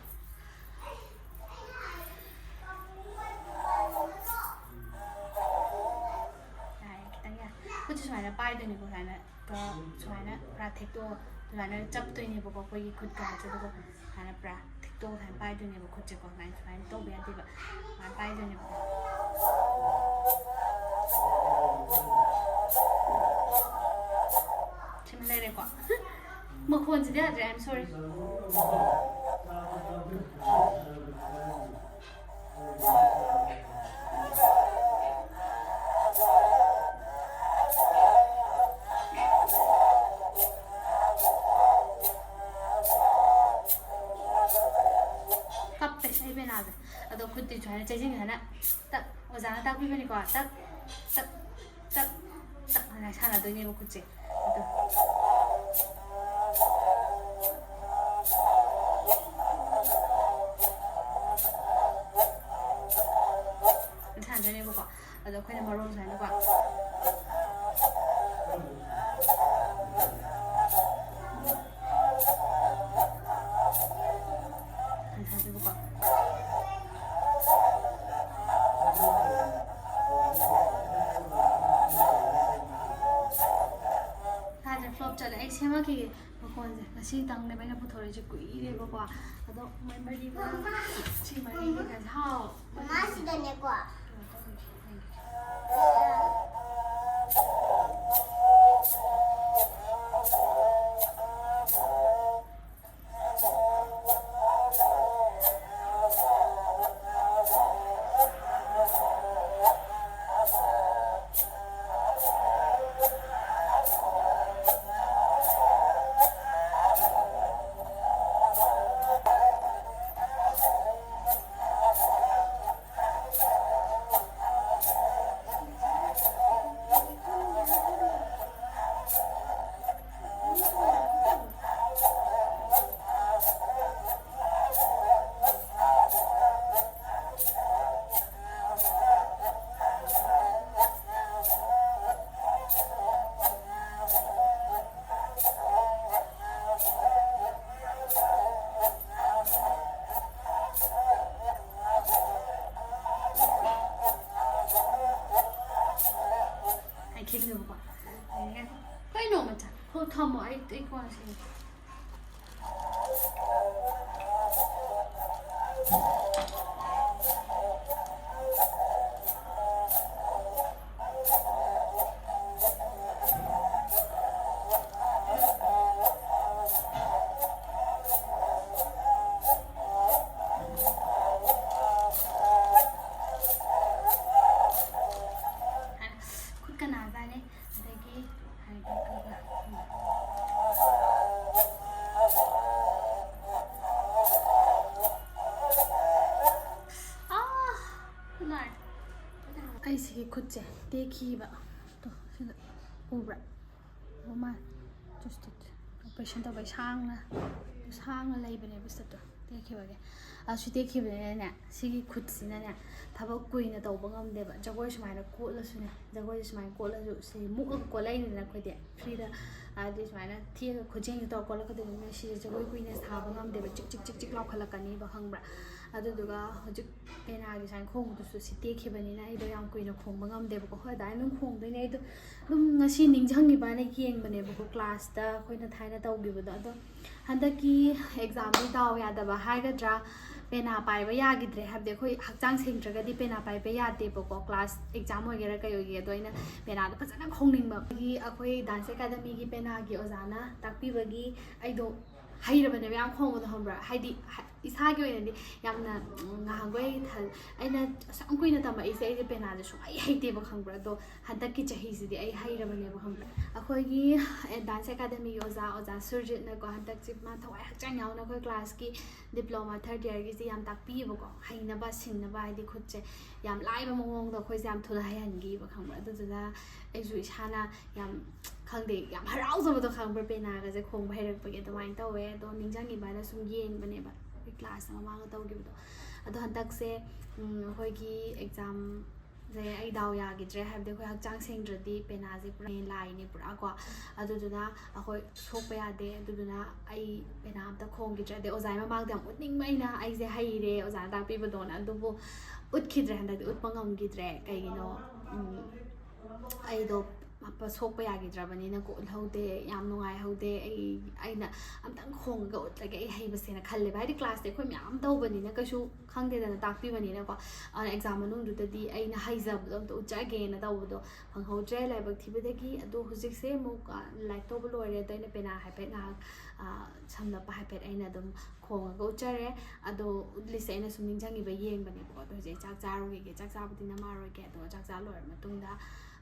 ꯌꯥꯔꯦ, ꯈꯤꯇꯪ ꯌꯥꯔꯦ꯫ ꯈꯨꯠꯁꯦ ꯁꯨꯃꯥꯏꯅ ꯄꯥꯏꯗꯣꯏꯅꯤꯀꯣ, ꯁꯨꯃꯥꯏꯅ, ꯀ-, ꯁꯨꯃꯥꯏꯅ ꯄꯨꯔꯥ ꯊꯦꯛꯇꯣꯛꯑꯒ ꯑꯗꯨꯃꯥꯏꯅ ꯆꯞꯇꯣꯏꯅꯦꯕꯀꯣ ꯑꯩꯈꯣꯏꯒꯤ ꯈꯨꯠ ꯀꯥꯁꯦ, ꯑꯗꯨꯒ ꯁꯨꯃꯥꯏꯅ ꯄꯨꯔꯥ ꯊꯦꯛꯇꯣꯛꯑꯒ ꯁꯨꯃꯥꯏꯅ ꯄꯥꯏꯗꯣꯏꯅꯦꯕ ꯈꯨꯠꯁꯦꯀꯣ꯫ ꯁꯨꯃꯥꯏꯅ, ꯁꯨꯃꯥꯏꯅ ꯇꯧꯕ ꯌꯥꯗꯦꯕ, ꯁꯨꯃꯥꯏꯅ ꯄꯥꯏꯗꯣꯏꯅꯦꯕꯀꯣ꯫ ꯁꯤꯃ ꯂꯩꯔꯦꯀꯣ꯫ ꯃꯈꯣꯟꯁꯤꯗꯤ ꯌꯥꯗ꯭ꯔꯦ, I am sorry꯫ ꯀꯞꯄꯦ ꯑꯩ ꯄꯦꯅꯥꯁꯦ꯫ ꯑꯗꯣ ꯈꯨꯠꯇꯤ ꯁꯨꯃꯥꯏꯅ ꯆꯩꯖꯤꯡ ꯁꯨꯃꯥꯏꯅ ꯇꯛ, ꯑꯣꯖꯥꯅ ꯇꯥꯛꯄꯤꯕꯅꯤꯀꯣ, ꯇꯛ, ꯇꯛ, ꯇꯛ, ꯇꯛ ꯍꯥꯏꯅ ꯁꯥꯟꯅꯗꯣꯏꯅꯦꯕ ꯈꯨꯠꯁꯦ꯫ ꯑꯗꯣ ꯁꯥꯟꯅꯗꯣꯏꯅꯦꯕꯀꯣ꯫ ꯑꯗꯣ ꯑꯩꯈꯣꯏꯅ ꯃꯔꯣꯟ ꯁꯨꯃꯥꯏꯅꯀꯣ꯫ ꯉꯁꯤꯇꯪꯅꯦꯕ ꯑꯩꯅ ꯄꯨꯊꯣꯔꯛꯏꯁꯦ, ꯀꯨꯏꯔꯦꯕꯀꯣ꯫ ꯑꯗꯣ ꯃꯣꯏ ꯃꯔꯤꯒ ꯁꯤ ꯃꯔꯤꯒ ꯀꯩꯅꯣ ꯍꯥꯎ꯫ ꯃꯃꯥ ꯁꯤꯗꯅꯦꯀꯣ꯫ ꯍꯥꯏꯈꯤꯕꯅꯦꯕꯀꯣ꯫ ꯀꯩꯅꯣ ꯃꯆꯥ? ꯍꯣ, ꯊꯝꯃꯣ, ꯑꯩ ꯑꯩ ꯀꯣꯟꯅ ꯁꯦꯝꯒꯦ꯫ ꯈꯨꯠꯀ ꯅꯥꯖꯥꯠꯅꯤ꯫ ꯑꯗꯒꯤ ꯍꯥꯏꯗꯤ ꯀꯩꯀꯥ꯫ ꯑꯥ! ꯈꯨꯠ ꯅꯥꯔꯦ꯫ ꯑꯩ ꯁꯤꯒꯤ ꯈꯨꯠꯁꯦ ꯇꯦꯛꯈꯤꯕ꯫ ꯇꯣ, ꯁꯤꯗ ꯎꯕ꯭ꯔꯥ? ꯎꯕ ꯃꯥꯜꯂꯦ꯫ Just it. Operation ꯇꯧꯕꯩ ꯁꯥꯡꯅ, ꯁꯥꯡꯅ ꯂꯩꯕꯅꯦꯕ ꯁꯤꯗ꯫ ꯇꯦꯛꯈꯤꯕꯒꯤ꯫ ꯑꯁꯤ ꯇꯦꯛꯈꯤꯕꯅꯤꯅꯅꯦ, ꯁꯤꯒꯤ ꯈꯨꯠꯁꯤꯅꯅꯦ ꯊꯕꯛ ꯀꯨꯏꯅ ꯇꯧꯕ ꯉꯝꯗꯦꯕ꯫ ꯖꯒꯣꯏ ꯁꯨꯃꯥꯏꯅ ꯀꯣꯠꯂꯁꯨꯅꯦ, ꯖꯒꯣꯏꯁꯦ ꯁꯨꯃꯥꯏꯅ ꯀꯣꯠꯂꯁꯨ, ꯁꯤ ꯃꯨꯛꯑꯒ ꯀꯣꯠꯂꯛꯏꯅꯤꯅ ꯑꯩꯈꯣꯏꯗꯤ ꯐ꯭ꯔꯤꯗ ꯍꯥꯏꯗꯤ ꯁꯨꯃꯥꯏꯅ ꯊꯦꯛꯑꯒ ꯈꯨꯖꯦꯡꯁꯦ ꯇꯧꯔ ꯀꯣꯠꯂꯛꯀꯗꯣꯏꯅꯤꯅ ꯁꯤꯁꯦ ꯖꯒꯣꯏ ꯀꯨꯏꯅ ꯁꯥꯕ ꯉꯝꯗꯦꯕ, ꯆꯤꯛ ꯆꯤꯛ ꯆꯤꯛ ꯆꯤꯛ ꯂꯥꯎꯈꯠꯂꯛꯀꯅꯤꯕ, ꯈꯪꯕ꯭ꯔꯥ? ꯑꯗꯨꯗꯨꯒ ꯍꯧꯖꯤꯛ ꯄꯦꯅꯥꯒꯤ ꯁꯨꯃꯥꯏꯅ ꯈꯣꯡꯕꯗꯨꯁꯨ ꯁꯤ ꯇꯦꯛꯈꯤꯕꯅꯤꯅ ꯑꯩꯗꯣ ꯌꯥꯝ ꯀꯨꯏꯅ ꯈꯣꯡꯕ ꯉꯝꯗꯦꯕꯀꯣ꯫ ꯍꯣꯏ, ꯑꯗꯨꯃꯥꯏꯅ ꯑꯗꯨꯝ ꯈꯣꯡꯗꯣꯏꯅꯦ꯫ ꯑꯩꯗꯣ ꯑꯗꯨꯝ ꯉꯁꯤ ꯅꯤꯡꯁꯤꯡꯉꯤꯕꯅ ꯌꯦꯡꯕꯅꯦꯕꯀꯣ, ꯀ꯭ꯂꯥꯁꯇ ꯑꯩꯈꯣꯏꯅ ꯊꯥꯏꯅ ꯇꯧꯈꯤꯕꯗꯣ꯫ ꯑꯗꯣ ꯍꯟꯗꯛꯀꯤ ꯑꯦꯛꯖꯥꯝꯗꯤ ꯗꯥꯎ ꯌꯥꯗꯕ ꯍꯥꯏꯒꯗ꯭ꯔꯥ, ꯄꯦꯅꯥ ꯄꯥꯏꯕ ꯌꯥꯈꯤꯗ꯭ꯔꯦ꯫ ꯍꯥꯏꯕꯗꯤ ꯑꯩꯈꯣꯏ ꯍꯛꯆꯥꯡ ꯁꯦꯡꯗ꯭ꯔꯒꯗꯤ ꯄꯦꯅꯥ ꯄꯥꯏꯕ ꯌꯥꯗꯦꯕꯀꯣ, ꯀ꯭ꯂꯥꯁ ꯑꯦꯛꯖꯥꯝ ꯑꯣꯏꯒꯦꯔꯥ ꯀꯩ ꯑꯣꯏꯒꯦꯔꯥ꯫ ꯑꯗꯣ ꯑꯩꯅ ꯄꯦꯅꯥꯗꯣ ꯐꯖꯅ ꯈꯣꯡꯅꯤꯡꯕ꯫ ꯑꯩꯈꯣꯏꯒꯤ, ꯑꯩꯈꯣꯏ ꯗꯥꯟꯁ ꯑꯦꯀꯥꯗꯃꯤꯒꯤ ꯄꯦꯅꯥꯒꯤ ꯑꯣꯖꯥꯅ ꯇꯥꯛꯄꯤꯕꯒꯤ ꯑꯩꯗꯣ ꯍꯩꯔꯕꯅꯦꯕ ꯌꯥꯝ ꯈꯣꯡꯕꯗꯣ, ꯈꯪꯕ꯭ꯔꯥ? ꯍꯥꯏꯗꯤ ꯍ-, ꯏꯁꯥꯒꯤ ꯑꯣꯏꯅꯗꯤ ꯌꯥꯝꯅ, ꯎꯝ, ꯉꯍꯥꯟꯈꯣꯏ ꯊ-, ꯑꯩꯅ ꯑꯁꯨꯛ ꯌꯥꯝ ꯀꯨꯏꯅ ꯇꯝꯃꯛꯏꯁꯦ, ꯑꯩꯁꯦ ꯄꯦꯅꯥꯁꯦ ꯁꯨꯡꯍꯩ ꯍꯩꯇꯦꯕ, ꯈꯪꯕ꯭ꯔꯥ? ꯑꯗꯣ ꯍꯟꯗꯛꯀꯤ ꯆꯍꯤꯁꯤꯗꯤ ꯑꯩ ꯍꯩꯔꯕꯅꯦꯕ, ꯈꯪꯕ꯭ꯔꯥ? ꯑꯩꯈꯣꯏꯒꯤ, ꯑꯦ, ꯗꯥꯟꯁ ꯑꯦꯀꯥꯗꯃꯤꯒꯤ ꯑꯣꯖꯥ, ꯑꯣꯖꯥ ꯁꯨꯔꯖꯤꯠꯅꯀꯣ, ꯍꯟꯗꯛꯁꯦ ꯃꯥ ꯊꯋꯥꯏ ꯍꯛꯆꯥꯡ ꯌꯥꯎꯅ ꯑꯩꯈꯣꯏ ꯀ꯭ꯂꯥꯁꯀꯤ ꯗꯤꯄ꯭ꯂꯣꯃꯥ ꯊꯥꯔꯠ ꯏꯌꯥꯔꯒꯤꯁꯦ ꯌꯥꯝ ꯇꯥꯛꯄꯤꯌꯦꯕꯀꯣ, ꯍꯩꯅꯕ ꯁꯤꯡꯅꯕ, ꯍꯥꯏꯗꯤ ꯈꯨꯠꯁꯦ ꯌꯥꯝ ꯂꯥꯏꯕ ꯃꯑꯣꯡꯗ ꯑꯩꯈꯣꯏꯁꯦ ꯌꯥꯝ ꯊꯨꯅ ꯍꯩꯍꯟꯈꯤꯕ, ꯈꯪꯕ꯭ꯔꯥ? ꯑꯗꯨꯗꯨꯅ ꯑꯩꯁꯨ ꯏꯁꯥꯅ ꯌꯥꯝ, ꯈꯪꯗꯦ, ꯌꯥꯝ ꯍꯔꯥꯎꯖꯕꯗꯣ, ꯈꯪꯕ꯭ꯔꯥ? ꯄꯦꯅꯥꯒꯁꯦ ꯈꯣꯡꯕ ꯍꯩꯔꯛꯄꯒꯤ ꯑꯗꯨꯃꯥꯏꯅ ꯇꯧꯋꯦ꯫ ꯑꯗꯣ ꯅꯤꯡꯁꯤꯡꯉꯤꯕ ꯍꯥꯏꯅ ꯁꯨꯝ ꯌꯦꯡꯕꯅꯦꯕ, ꯑꯩꯈꯣꯏ ꯀ꯭ꯂꯥꯁꯇ ꯃꯃꯥꯡꯗ ꯇꯧꯈꯤꯕꯗꯣ꯫ ꯑꯗꯣ ꯍꯟꯗꯛꯁꯦ, ꯎꯝ, ꯑꯩꯈꯣꯏꯒꯤ ꯑꯦꯛꯖꯥꯝ ꯁꯦ ꯑꯩ ꯗꯥꯎ ꯌꯥꯈꯤꯗ꯭ꯔꯦ꯫ ꯍꯥꯏꯕꯗꯤ ꯑꯩꯈꯣꯏ ꯍꯛꯆꯥꯡ ꯁꯦꯡꯗ꯭ꯔꯗꯤ ꯄꯦꯅꯥꯁꯦ ꯄꯨꯔꯥ ꯂꯥꯏꯅꯦ ꯄꯨꯔꯥ ꯀꯣ꯫ ꯑꯗꯨꯗꯨꯅ ꯑꯩꯈꯣꯏ ꯁꯣꯛꯄ ꯌꯥꯗꯦ꯫ ꯑꯗꯨꯗꯨꯅ ꯑꯩ ꯄꯦꯅꯥ ꯑꯝꯇ ꯈꯣꯡꯈꯤꯗ꯭ꯔꯦ꯫ ꯑꯗꯩ ꯑꯣꯖꯥꯒꯤ ꯃꯃꯥꯡꯗ ꯌꯥꯝ ꯎꯠꯅꯤꯡꯕ ꯑꯩꯅ, ꯑꯩꯁꯦ ꯍꯩꯔꯦ ꯑꯣꯖꯥꯅ ꯇꯥꯛꯄꯤꯕꯗꯣꯅ, ꯑꯗꯨꯕꯨ ꯎꯠꯈꯤꯗ꯭ꯔꯦ꯫ ꯍꯟꯗꯛꯇꯤ ꯎꯠꯄ ꯉꯝꯈꯤꯗ꯭ꯔꯦ꯫ ꯀꯩꯒꯤꯅꯣ? ꯎꯝ, ꯑꯩꯗꯣ ꯁꯣꯛꯄ ꯌꯥꯈꯤꯗ꯭ꯔꯕꯅꯤꯅꯀꯣ ꯎꯠꯍꯧꯗꯦ꯫ ꯌꯥꯝ ꯅꯨꯡꯉꯥꯏꯍꯧꯗꯦ꯫ ꯑꯩ, ꯑꯩꯅ ꯑꯝꯇꯪ ꯈꯣꯡꯉꯒ ꯎꯠꯂꯒꯦ ꯑꯩ ꯍꯩꯕꯁꯦꯅ ꯈꯜꯂꯦꯕ꯫ ꯍꯥꯏꯗꯤ ꯀ꯭ꯂꯥꯁꯇꯤ ꯑꯩꯈꯣꯏ ꯃꯌꯥꯝ ꯇꯧꯕꯅꯤꯅ ꯀꯩꯁꯨ ꯈꯪꯗꯦꯗꯅ, ꯇꯥꯛꯄꯤꯕꯅꯤꯅꯀꯣ꯫ ꯑꯗꯨꯅ ꯑꯦꯛꯖꯥꯝ ꯃꯅꯨꯡꯗꯨꯗꯗꯤ ꯑꯩꯅ ꯍꯩꯖꯕꯗꯣ ꯑꯝꯇ ꯎꯠꯆꯒꯦꯅ ꯇꯧꯕꯗꯣ ꯐꯪꯍꯧꯗ꯭ꯔꯦ ꯂꯥꯏꯕꯛ ꯊꯤꯕꯗꯒꯤ꯫ ꯑꯗꯣ ꯍꯧꯖꯤꯛꯁꯦ ꯑꯃꯨꯛ, ꯑ, ꯂꯥꯏꯔꯤꯛ ꯇꯧꯕ ꯂꯣꯏꯔꯦ꯫ ꯑꯗꯣ ꯑꯩꯅ ꯄꯦꯅꯥ ꯍꯥꯏꯐꯦꯠ ꯉꯥꯏꯍꯥꯛ, ꯑ, ꯁꯝꯂꯞꯄ ꯍꯥꯏꯐꯦꯠ ꯑꯩꯅ ꯑꯗꯨꯝ ꯈꯣꯡꯉꯒ ꯎꯠꯆꯔꯦ꯫ ꯑꯗꯣ ꯎꯠꯂꯤꯁꯦ ꯑꯩꯅ ꯁꯨꯝ ꯅꯤꯡꯁꯤꯡꯉꯤꯕ ꯌꯦꯡꯕꯅꯦꯕꯀꯣ꯫ ꯑꯗꯣ ꯍꯧꯖꯤꯛ ꯑꯩ ꯆꯥꯛ ꯆꯥꯔꯨꯈꯤꯒꯦ꯫ ꯆꯥꯛ ꯆꯥꯕꯗꯤ ꯅꯝꯃꯔꯣꯏꯒꯦ꯫ ꯑꯗꯣ ꯆꯥꯛ ꯆꯥ ꯂꯣꯏꯔ ꯃꯇꯨꯡꯗ,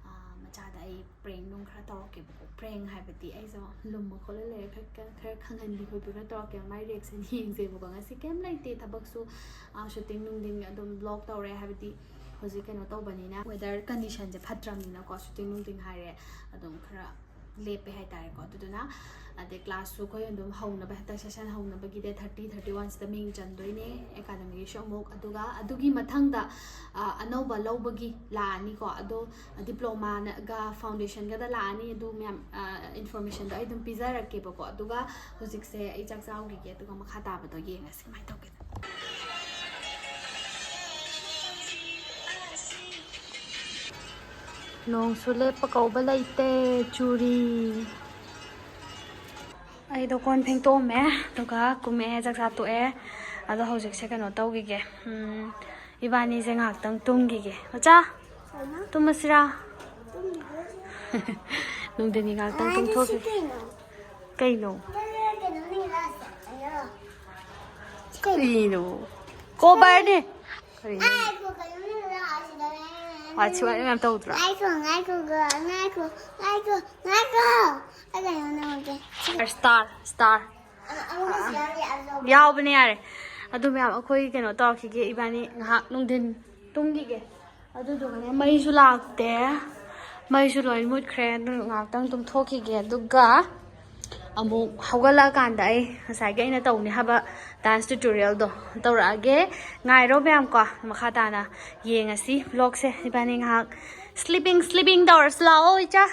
ꯑ, ꯃꯆꯥꯗ ꯑꯩ ꯄ꯭ꯔꯦꯡ ꯅꯨꯡ ꯈꯔ ꯇꯧꯔꯛꯀꯦꯕꯀꯣ꯫ ꯄ꯭ꯔꯦꯡ ꯍꯥꯏꯕꯗꯤ ꯑꯩꯁꯦ ꯂꯨꯝꯕ ꯈꯣꯠꯂ ꯂꯩꯔꯦ, ꯈꯔ, ꯈꯔ ꯈꯪꯍꯟꯕꯤ ꯈꯣꯠꯄꯤ ꯈꯔ ꯇꯧꯔꯛꯀꯦ꯫ ꯃꯥꯏ ꯔꯤꯌꯦꯛꯁꯟ ꯌꯦꯡꯁꯦꯕꯀꯣ꯫ ꯉꯁꯤ ꯀꯩꯝ ꯂꯩꯇꯦ, ꯊꯕꯛꯁꯨ, ꯑ, ꯁꯨꯇꯤꯡ ꯅꯨꯡꯗꯤꯡ ꯑꯗꯨꯝ ꯕ꯭ꯂꯣꯛ ꯇꯧꯔꯦ꯫ ꯍꯥꯏꯕꯗꯤ ꯍꯧꯖꯤꯛ ꯀꯩꯅꯣ ꯇꯧꯕꯅꯤꯅ, ꯋꯦꯗꯔ ꯀꯟꯗꯤꯁꯟꯁꯦ ꯐꯠꯇ꯭ꯔꯕꯅꯤꯅꯀꯣ꯫ ꯁꯨꯇꯤꯡ ꯅꯨꯡꯗꯤꯡ ꯍꯥꯏꯔꯦ ꯑꯗꯨꯝ ꯈꯔ ꯂꯦꯞꯄꯦ ꯍꯥꯏꯇꯥꯔꯦꯀꯣ꯫ ꯑꯗꯨꯗꯨꯅ ꯑꯗꯩ ꯀ꯭ꯂꯥꯁꯁꯨ ꯑꯩꯈꯣꯏ ꯑꯗꯨꯝ ꯍꯧꯅꯕ, ꯍꯟꯗꯛ ꯁꯦꯁꯟ ꯍꯧꯅꯕꯒꯤ ꯗꯦꯠ ꯊꯥꯔꯇꯤ, ꯊꯥꯔꯇꯤ ꯋꯥꯟꯁꯤꯗ ꯃꯤꯡ ꯆꯟꯗꯣꯏꯅꯦ ꯑꯦꯀꯥꯗꯃꯤꯒꯤꯁꯨ ꯑꯃꯨꯛ꯫ ꯑꯗꯨꯒ ꯑꯗꯨꯒꯤ ꯃꯊꯪꯗ ꯑꯅꯧꯕ ꯂꯧꯕꯒꯤ ꯂꯥꯛꯑꯅꯤꯀꯣ꯫ ꯑꯗꯣ ꯗꯤꯄ꯭ꯂꯣꯃꯥꯒ ꯐꯥꯎꯟꯗꯦꯁꯟꯒꯗ ꯂꯥꯛꯑꯅꯤ꯫ ꯑꯗꯨ ꯃꯌꯥꯝ ꯏꯟꯐꯣꯔꯃꯦꯁꯟꯗꯣ ꯑꯩ ꯑꯗꯨꯝ ꯄꯤꯖꯔꯛꯀꯦꯕꯀꯣ꯫ ꯑꯗꯨꯒ ꯍꯧꯖꯤꯛꯁꯦ ꯑꯩ ꯆꯥꯛ ꯆꯥꯎꯈꯤꯒꯦ, ꯑꯗꯨꯒ ꯃꯈꯥ ꯇꯥꯕꯗꯣ ꯌꯦꯡꯉꯁꯤ ꯀꯃꯥꯏꯅ ꯇꯧꯒꯦ꯫ ꯅꯣꯡꯁꯨ ꯂꯦꯞꯄ ꯀꯧꯕ ꯂꯩꯇꯦ, ꯆꯨꯔꯤ꯫ ꯑꯩꯗꯣ ꯀꯣꯟ ꯐꯦꯡꯇꯣꯛꯑꯝꯃꯦ, ꯑꯗꯨꯒ ꯀꯨꯝꯃꯛꯑꯦ, ꯆꯥꯛ ꯆꯥ ꯇꯣꯛꯑꯦ꯫ ꯑꯗꯣ ꯍꯧꯖꯤꯛꯁꯦ ꯀꯩꯅꯣ ꯇꯧꯈꯤꯒꯦ, ꯎꯝ, ꯏꯕꯥꯅꯤꯁꯦ ꯉꯥꯏꯍꯥꯛꯇꯪ ꯇꯨꯝꯈꯤꯒꯦ꯫ ꯃꯆꯥ, ꯇꯨꯝꯃꯁꯤꯔꯥ? ꯅꯨꯡꯊꯤꯟꯒꯤ ꯉꯥꯏꯍꯥꯛꯇꯪ ꯇꯨꯝꯊꯣꯛꯈꯤꯒꯦ꯫ ꯀꯩꯅꯣ? ꯀꯔꯤꯅꯣ? ꯀꯣꯕꯔꯅꯦ꯫ ꯀꯔꯤꯅꯣ? ꯋꯥꯊꯤ ꯋꯥꯔꯦꯝ ꯌꯥꯝ ꯇꯧꯗ꯭ꯔꯣ? ꯉꯥꯏꯈꯣ, ꯉꯥꯏꯈꯣ, ꯉꯥꯏꯈꯣ, ꯉꯥꯏꯈꯣ, ꯉꯥꯏꯈꯣ, ꯉꯥꯏꯈꯣ꯫ ꯑꯩ ꯀꯩꯅꯣꯝ ꯅꯪꯉꯣꯟꯗ꯫ Star, star. ꯑꯃꯨꯛꯀꯁꯨ ꯌꯥꯎꯔꯤ, ꯑꯗꯣ꯫ ꯌꯥꯎꯕꯅꯦ, ꯌꯥꯔꯦ꯫ ꯑꯗꯨ ꯃꯌꯥꯝ, ꯑꯩꯈꯣꯏ ꯀꯩꯅꯣ ꯇꯧꯔꯛꯈꯤꯒꯦ, ꯏꯕꯥꯅꯤ ꯉꯥꯏꯍꯥꯛ ꯅꯨꯡꯊꯤꯟ ꯇꯨꯝꯈꯤꯒꯦ꯫ ꯑꯗꯨꯗꯨꯒꯅꯦ, ꯃꯩꯁꯨ ꯂꯥꯛꯇꯦ, ꯃꯩꯁꯨ ꯂꯣꯏ ꯃꯨꯠꯈ꯭ꯔꯦ꯫ ꯑꯗꯨ ꯉꯥꯏꯍꯥꯛꯇꯪ ꯇꯨꯝꯊꯣꯛꯈꯤꯒꯦ, ꯑꯗꯨꯒ ꯑꯃꯨꯛ ꯍꯧꯒꯠꯂꯛꯑꯀꯥꯟꯗ ꯑꯩ ꯉꯁꯥꯏꯒꯤ ꯑꯩꯅ ꯇꯧꯅꯤ ꯍꯥꯏꯕ ꯗꯥꯟꯁ ꯇ꯭ꯌꯨꯇꯣꯔꯤꯌꯦꯜꯗꯣ ꯇꯧꯔꯛꯑꯒꯦ꯫ ꯉꯥꯏꯔꯣ ꯃꯌꯥꯝ ꯀꯣ, ꯃꯈꯥ ꯇꯥꯅ ꯌꯦꯡꯉꯁꯤ ꯕ꯭ꯂꯣꯒꯁꯦ꯫ ꯏꯕꯥꯅꯤ ꯉꯥꯏꯍꯥꯛ ꯁ꯭ꯂꯤꯄꯤꯡ, ꯁ꯭ꯂꯤꯄꯤꯡ ꯇꯧꯔꯁꯤ ꯂꯥꯛꯑꯣ ꯏꯆꯥ꯫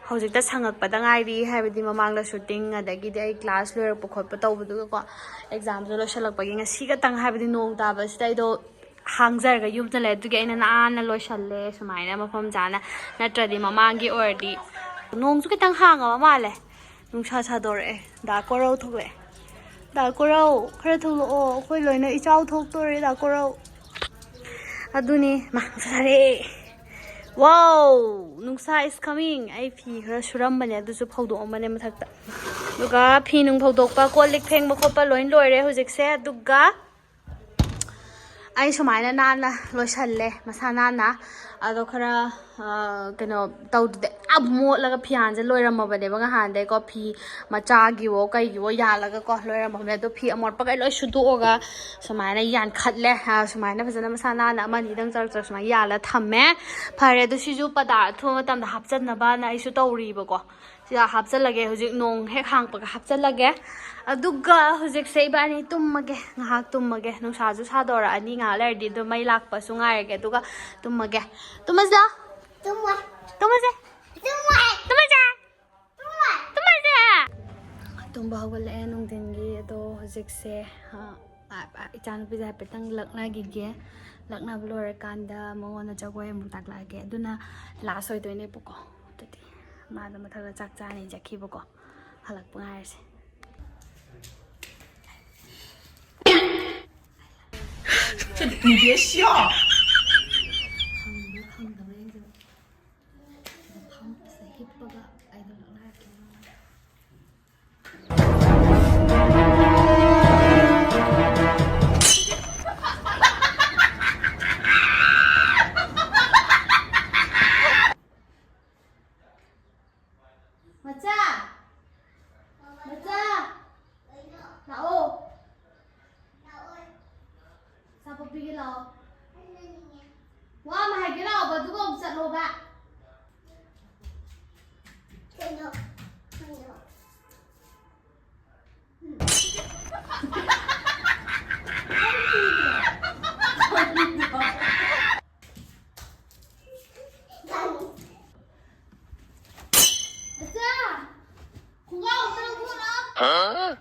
ꯍꯧꯖꯤꯛꯇ ꯁꯪꯉꯛꯄꯗ ꯉꯥꯏꯔꯤ, ꯍꯥꯏꯕꯗꯤ ꯃꯃꯥꯡꯗ ꯁꯨꯇꯤꯡ, ꯑꯗꯒꯤꯗꯤ ꯑꯩ ꯀ꯭ꯂꯥꯁ ꯂꯣꯏꯔꯛꯄ ꯈꯣꯠꯄ ꯇꯧꯕꯗꯨꯒꯀꯣ, ꯑꯦꯛꯖꯥꯝꯁꯨ ꯂꯣꯏꯁꯤꯜꯂꯛꯄꯒꯤ ꯉꯁꯤ ꯈꯛꯇꯪ, ꯍꯥꯏꯕꯗꯤ ꯅꯣꯡ ꯇꯥꯕꯁꯤꯗ ꯑꯩꯗꯣ ꯍꯥꯡꯖꯔꯒ ꯌꯨꯝꯗ ꯂꯩ꯫ ꯑꯗꯨꯒꯤ ꯑꯩꯅ ꯅꯥꯟꯅ ꯂꯣꯏꯁꯜꯂꯦ ꯁꯨꯃꯥꯏꯅ ꯃꯐꯝ ꯆꯥꯅ, ꯅꯠꯇ꯭ꯔꯗꯤ ꯃꯃꯥꯡꯒꯤ ꯑꯣꯏꯔꯗꯤ꯫ ꯅꯣꯡꯁꯨ ꯈꯤꯇꯪ ꯍꯥꯡꯉꯕ ꯃꯥꯜꯂꯦ, ꯅꯨꯡꯁꯥ ꯁꯥꯗꯣꯔꯛꯑꯦ꯫ ꯗꯥ ꯀꯣꯔꯧ ꯊꯣꯛꯂꯛꯑꯦ, ꯗꯥ ꯀꯣꯔꯧ ꯈꯔ ꯊꯣꯛꯂꯛꯑꯣ, ꯑꯩꯈꯣꯏ ꯂꯣꯏꯅ ꯏꯆꯥꯎ ꯊꯣꯛꯇꯣꯔꯦ ꯗꯥ ꯀꯣꯔꯧ꯫ ꯑꯗꯨꯅꯤ ꯃꯥ ꯅꯨꯡꯁꯥ ꯁꯥꯔꯛꯑꯦ꯫ Wow, ꯅꯨꯡꯁꯥ is coming. ꯑꯩ ꯐꯤ ꯈꯔ ꯁꯨꯔꯝꯕꯅꯦ, ꯑꯗꯨꯁꯨ ꯐꯧꯗꯣꯛꯑꯝꯕꯅꯦ ꯃꯊꯛꯇ꯫ ꯑꯗꯨꯒ ꯐꯤ ꯅꯨꯡ ꯐꯧꯗꯣꯛꯄ, ꯀꯣꯜ ꯂꯤꯛ ꯐꯦꯡꯕ ꯈꯣꯠꯄ ꯂꯣꯏ ꯂꯣꯏꯔꯦ ꯍꯧꯖꯤꯛꯁꯦ꯫ ꯑꯗꯨꯒ ꯑꯩ ꯁꯨꯃꯥꯏꯅ ꯅꯥꯟꯅ ꯂꯣꯏꯁꯜꯂꯦ, ꯃꯁꯥ ꯅꯥꯟꯅ꯫ ꯑꯗꯣ ꯈꯔ, ꯑ, ꯀꯩꯅꯣ ꯇꯧꯗꯦ, ꯌꯥꯝ ꯃꯣꯠꯂꯒ ꯐꯤꯌꯥꯟꯁꯦ ꯂꯣꯏꯔꯝꯃꯕꯅꯦꯕ ꯉꯍꯥꯟꯗꯩꯀꯣ꯫ ꯐꯤ ꯃꯆꯥꯒꯤꯋꯣ ꯀꯩꯒꯤꯋꯣ ꯌꯥꯜꯂꯒꯀꯣ ꯂꯣꯏꯔꯝꯃꯕꯅꯦ꯫ ꯑꯗꯣ ꯐꯤ ꯑꯃꯣꯠꯄꯈꯩ ꯂꯣꯏ ꯁꯨꯗꯣꯛꯑꯒ ꯁꯨꯃꯥꯏꯅ ꯌꯥꯟꯈꯠꯂꯦ꯫ ꯑ, ꯁꯨꯃꯥꯏꯅ ꯐꯖꯅ ꯃꯁꯥ ꯅꯥꯟꯅ ꯑꯃ ꯑꯅꯤꯗꯪ ꯆꯔꯛ ꯆꯔꯛ ꯁꯨꯃꯥꯏꯅ ꯌꯥꯜꯂ ꯊꯝꯃꯦ꯫ ꯐꯔꯦ, ꯑꯗꯣ ꯁꯤꯁꯨ ꯄꯗꯥ ꯑꯊꯨꯕ ꯃꯇꯝꯗ ꯍꯥꯞꯆꯟꯅꯕꯅ ꯑꯩꯁꯨ ꯇꯧꯔꯤꯕꯀꯣ꯫ ꯁꯤꯗ ꯍꯥꯞꯆꯜꯂꯒꯦ, ꯍꯧꯖꯤꯛ ꯅꯣꯡ ꯍꯦꯛ ꯍꯥꯡꯄꯒ ꯍꯥꯞꯆꯜꯂꯒꯦ꯫ ꯑꯗꯨꯒ ꯍꯧꯖꯤꯛꯁꯦ ꯏꯕꯥꯅꯤ ꯇꯨꯝꯃꯒꯦ, ꯉꯥꯏꯍꯥꯛ ꯇꯨꯝꯃꯒꯦ꯫ ꯅꯨꯡꯁꯥꯁꯨ ꯁꯥꯗꯣꯔꯛꯑꯅꯤ, ꯉꯥꯏꯍꯥꯛ ꯂꯩꯔꯗꯤ ꯑꯗꯨꯝ ꯃꯩ ꯂꯥꯛꯄꯁꯨ ꯉꯥꯏꯔꯒꯦ, ꯑꯗꯨꯒ ꯇꯨꯝꯃꯒꯦ꯫ ꯇꯨꯝꯃꯁꯤ ꯂꯥꯎ꯫ ꯇꯨꯝꯃꯣꯏ꯫ ꯇꯨꯝꯃꯁꯦ꯫ ꯇꯨꯝꯃꯣꯏ꯫ ꯇꯨꯝꯃꯁꯦ꯫ ꯇꯨꯝꯃꯣꯏ꯫ ꯇꯨꯝꯃꯁꯦ꯫ ꯇꯨꯝꯕ ꯍꯧꯒꯠꯂꯛꯑꯦ ꯅꯨꯡꯊꯤꯟꯒꯤ꯫ ꯑꯗꯣ ꯍꯧꯖꯤꯛꯁꯦ, ꯑ, ꯑ, ꯑ, ꯏꯆꯥꯅꯨꯄꯤꯁꯦ ꯍꯥꯏꯐꯦꯠꯇꯪ ꯂꯛꯅꯈꯤꯒꯦ꯫ ꯂꯛꯅꯕ ꯂꯣꯏꯔꯀꯥꯟꯗ ꯃꯉꯣꯟꯗ ꯖꯒꯣꯏ ꯑꯃꯨꯛ ꯇꯥꯛꯂꯛꯑꯒꯦ꯫ ꯑꯗꯨꯅ ꯂꯥꯁ ꯑꯣꯏꯗꯣꯏꯅꯦꯕꯀꯣ꯫ ꯑꯗꯨꯗꯤ ꯃꯥꯗꯣ ꯃꯊꯛꯇ ꯆꯥꯛ ꯆꯥꯅꯤ ꯆꯠꯈꯤꯕꯀꯣ꯫ ꯍꯜꯂꯛꯄ ꯉꯥꯏꯔꯁꯦ꯫ ꯈꯪꯕ꯭ꯔꯥ ꯈꯪꯗꯕ꯭ꯔꯥ ꯌꯦꯡꯁꯦ꯫ ꯁꯤꯗ ꯐꯝ-, ꯁꯤꯗ ꯍꯤꯞꯄꯒ ꯑꯩꯗꯣ ꯂꯛꯅꯔꯛꯀꯦ꯫ ꯃꯆꯥ! ꯃꯆꯥ! ꯂꯥꯛꯑꯣ! ꯑꯆꯥꯄꯣꯠ ꯄꯤꯒꯦ ꯂꯥꯛꯑꯣ꯫ ꯋꯥ ꯑꯃ ꯍꯥꯏꯒꯦ ꯂꯥꯛꯑꯣꯕ, ꯑꯗꯨꯒ ꯑꯃꯨꯛ ꯆꯠꯂꯣꯕ꯫ ꯃꯆꯥ! ꯈꯣꯡꯒ꯭ꯔꯥꯎ ꯑꯝꯇ ꯂꯧꯊꯣꯔꯛꯑꯣ꯫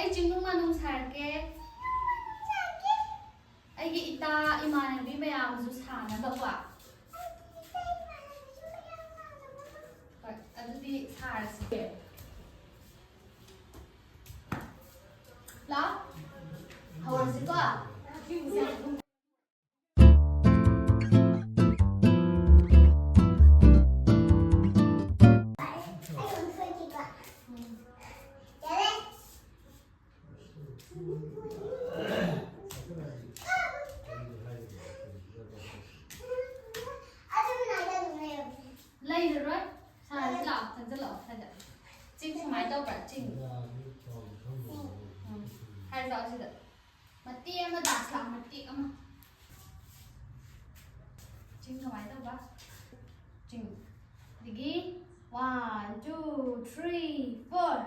ꯑꯩ ꯆꯤꯡꯅꯨꯡ ꯃꯥꯅꯨꯡ ꯁꯥꯔꯛꯀꯦ꯫ ꯑꯩꯒꯤ ꯏꯇꯥ ꯏꯃꯥꯟꯅꯕꯤ ꯃꯌꯥꯝꯁꯨ ꯁꯥꯅꯕꯀꯣ꯫ ꯍꯣꯏ, ꯑꯗꯨꯗꯤ ꯁꯥꯔꯁꯤ꯫ ꯂꯥꯎ꯫ ꯍꯧꯔꯁꯤꯀꯣ꯫ ꯂꯩꯔꯔꯣꯏ꯫ ꯁꯥꯔꯁꯤ ꯂꯥꯛꯑꯣ, ꯆꯪꯁꯤꯜꯂꯛꯑꯣ ꯁ꯭ꯋꯥꯏꯗ꯫ ꯆꯤꯡ ꯁꯨꯃꯥꯏꯅ ꯇꯧꯕ꯭ꯔꯥ? ꯆꯤꯡ꯫ ꯎꯝ꯫ ꯍꯥꯏꯔꯁꯤ ꯂꯥꯛꯑꯣ ꯁꯤꯗ꯫ ꯃꯇꯦꯛ ꯑꯃ ꯗꯥꯟꯁ ꯂꯥꯛꯑꯣ, ꯃꯇꯦꯛ ꯑꯃ꯫ ꯆꯤꯡ ꯀꯃꯥꯏꯅ ꯇꯧꯕ? ꯆꯤꯡ꯫ ꯑꯗꯒꯤ one, two, three, four꯫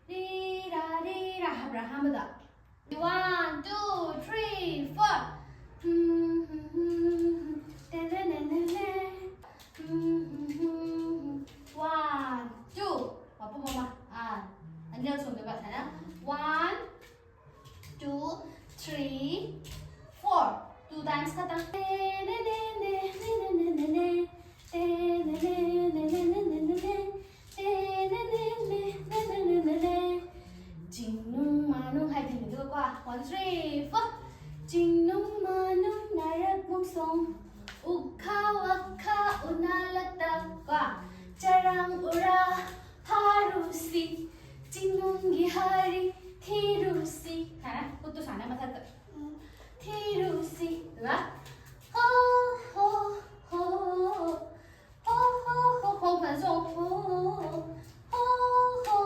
ꯔꯤꯔꯥ, ꯔꯤꯔꯥ ꯍꯥꯏꯕ꯭ꯔꯥ ꯑꯍꯥꯟꯕꯗ? One, two, three, four꯫ One, two꯫ ꯃꯄꯨꯝ ꯑꯃ꯫ ꯑꯥ꯫ ꯑꯅꯤꯔꯛ ꯁꯣꯟꯗꯣꯏꯕ ꯁꯨꯃꯥꯏꯅ꯫ One, two, three, four꯫ Two times ꯈꯛꯇꯪ꯫ ꯆꯤꯡꯅꯨꯡ ꯃꯥꯅꯨꯡ ꯍꯥꯏꯗꯣꯏꯅꯦ꯫ ꯑꯗꯨꯒꯀꯣ, one, three, four꯫ ꯆꯤꯡꯅꯨꯡ ꯃꯥꯅꯨꯡ ꯅꯥꯔꯛ ꯃꯣꯡꯁꯣꯡ, ꯎꯈꯥ ꯋꯥꯈꯥ ꯎꯅꯥ ꯂꯇꯥ ꯀꯣ, ꯆꯔꯥꯡ ꯎꯔꯥ ꯐꯥꯔꯨꯁꯤ, ꯆꯤꯡꯅꯨꯡꯒꯤ ꯍꯥꯏꯔꯤ ꯊꯤꯔꯨꯁꯤ꯫ ꯁꯨꯃꯥꯏꯅ ꯈꯨꯠꯇꯨ ꯁꯨꯃꯥꯏꯅ ꯃꯊꯛꯇ꯫ ꯎꯝ, ꯊꯤꯔꯨꯁꯤ꯫ ꯑꯗꯨꯒ ꯍꯣ, ꯍꯣ, ꯍꯣ꯫ ꯍꯣ, ꯍꯣ, ꯍꯣ, ꯍꯣ, ꯐꯖꯅ ꯆꯣꯡꯉꯨ꯫ ꯍꯣ, ꯍꯣ, ꯍꯣ,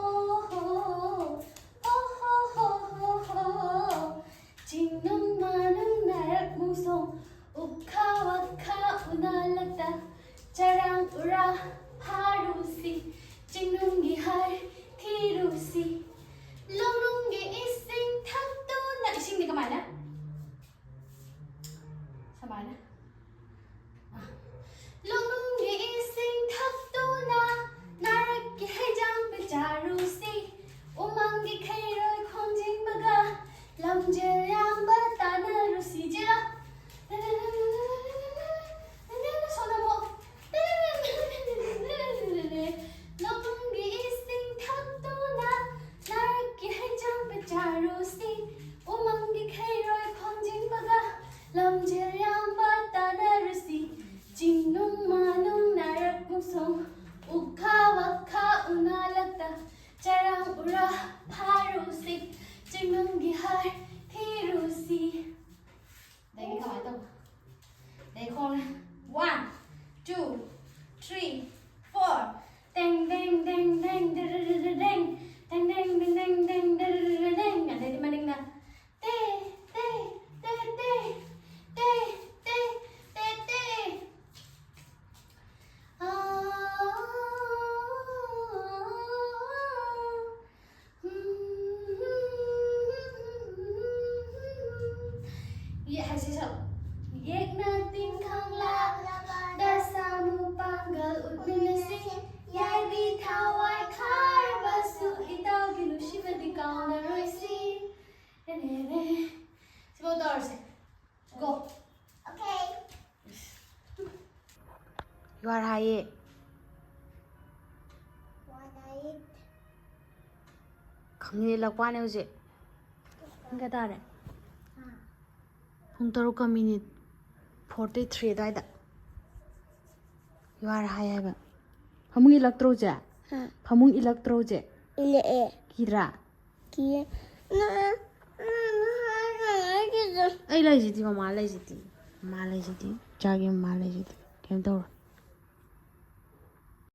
ꯍꯣ꯫ ꯍꯣ, ꯍꯣ, ꯍꯣ, ꯍꯣ, ꯍꯣ꯫ ꯆꯤꯡꯅꯨꯡ ꯃꯥꯅꯨꯡ ꯅꯥꯔꯛ ꯃꯣꯡꯁꯣꯡ, ꯎꯈꯥ ꯋꯥꯈꯥ ꯎꯅꯥ ꯂꯇꯥ, ꯆꯔꯥꯡ ꯎꯔꯥ ꯐꯥꯔꯨꯁꯤ, ꯆꯤꯡꯅꯨꯡꯒꯤ ꯍꯥꯔ ꯊꯤꯔꯨꯁꯤ꯫ ꯂꯣꯡ ꯆꯤꯡꯅꯨꯡꯒꯤ ꯍꯥꯔ ꯊꯤꯔꯨꯁꯤ꯫ ꯑꯗꯒꯤ ꯀꯃꯥꯏꯅ ꯇꯧꯕ? ꯑꯗꯩ ꯈꯣꯡꯅ one, two, three, four. ꯇꯦꯡ ꯇꯦꯡ ꯇꯦꯡ ꯇꯦꯡ ꯗꯔꯔꯔꯔꯦꯡ꯫ ꯇꯦꯡ ꯇꯦꯡ ꯇꯦꯡ ꯇꯦꯡ ꯇꯦꯡ ꯗꯔꯔꯔꯔꯦꯡ꯫ ꯑꯗꯩꯗꯤ ꯃꯅꯤꯡꯅ ꯇꯦ ꯇꯦ ꯇꯦ ꯇꯦ ꯇꯦ ꯇꯦ ꯇꯦ ꯇꯦ꯫ ꯑꯥ꯫ ꯌꯦ-, ꯍꯥꯏꯁꯤ ꯁꯛ-, ꯌꯦꯛꯅ ꯇꯤꯟꯈꯪ ꯂꯥꯛꯂꯕꯗ ꯁꯥꯃꯨ ꯄꯥꯡꯒꯜ ꯎꯠꯃꯤꯟꯅꯁꯤ꯫ ꯌꯥꯏꯕꯤ ꯊꯋꯥꯏ ꯈꯥꯔꯕꯁꯨ ꯏꯇꯥꯎꯒꯤ ꯅꯨꯡꯁꯤꯕꯗꯤ ꯀꯥꯎꯅꯔꯣꯏꯁꯤ꯫ ꯁꯤꯐꯥꯎ ꯇꯧꯔꯁꯦ꯫ Go. Okay. ꯌꯨꯍꯥꯔ ꯍꯥꯏꯌꯦ꯫ ꯈꯪꯉꯦ, ꯂꯛꯄꯥꯅꯦ ꯍꯧꯖꯤꯛ꯫ ꯄꯨꯡ ꯀꯌꯥ ꯇꯥꯔꯦ? ꯄꯨꯡ ꯇꯔꯨꯛꯀ ꯃꯤꯅꯤꯠ forty three ꯑꯗꯨꯋꯥꯏꯗ꯫ ꯌꯨꯍꯥꯔ ꯍꯥꯏ ꯍꯥꯏꯕ꯫ ꯐꯃꯨꯡ ꯏꯜꯂꯛꯇ꯭ꯔꯣ ꯍꯧꯖꯤꯛ? ꯍꯥ? ꯐꯃꯨꯡ ꯏꯜꯂꯛꯇ꯭ꯔꯣ ꯍꯧꯖꯤꯛ? ꯏꯜꯂꯛꯑꯦ꯫ ꯀꯤꯗ꯭ꯔꯥ? ꯀꯤꯌꯦ꯫ ꯅ-, ꯅ-, ꯅ-, ꯍꯥꯏꯔꯒ ꯂꯩꯒꯦꯗ꯫ ꯑꯩ ꯂꯩꯁꯤꯗꯤ, ꯃꯃꯥ ꯂꯩꯁꯤꯗꯤ꯫ ꯃꯃꯥ ꯂꯩꯁꯤꯗꯤ꯫ ꯏꯆꯥꯒꯤ ꯃꯃꯥ ꯂꯩꯁꯤꯗꯤ꯫ ꯀꯩꯝ ꯇꯧꯔꯣꯏ꯫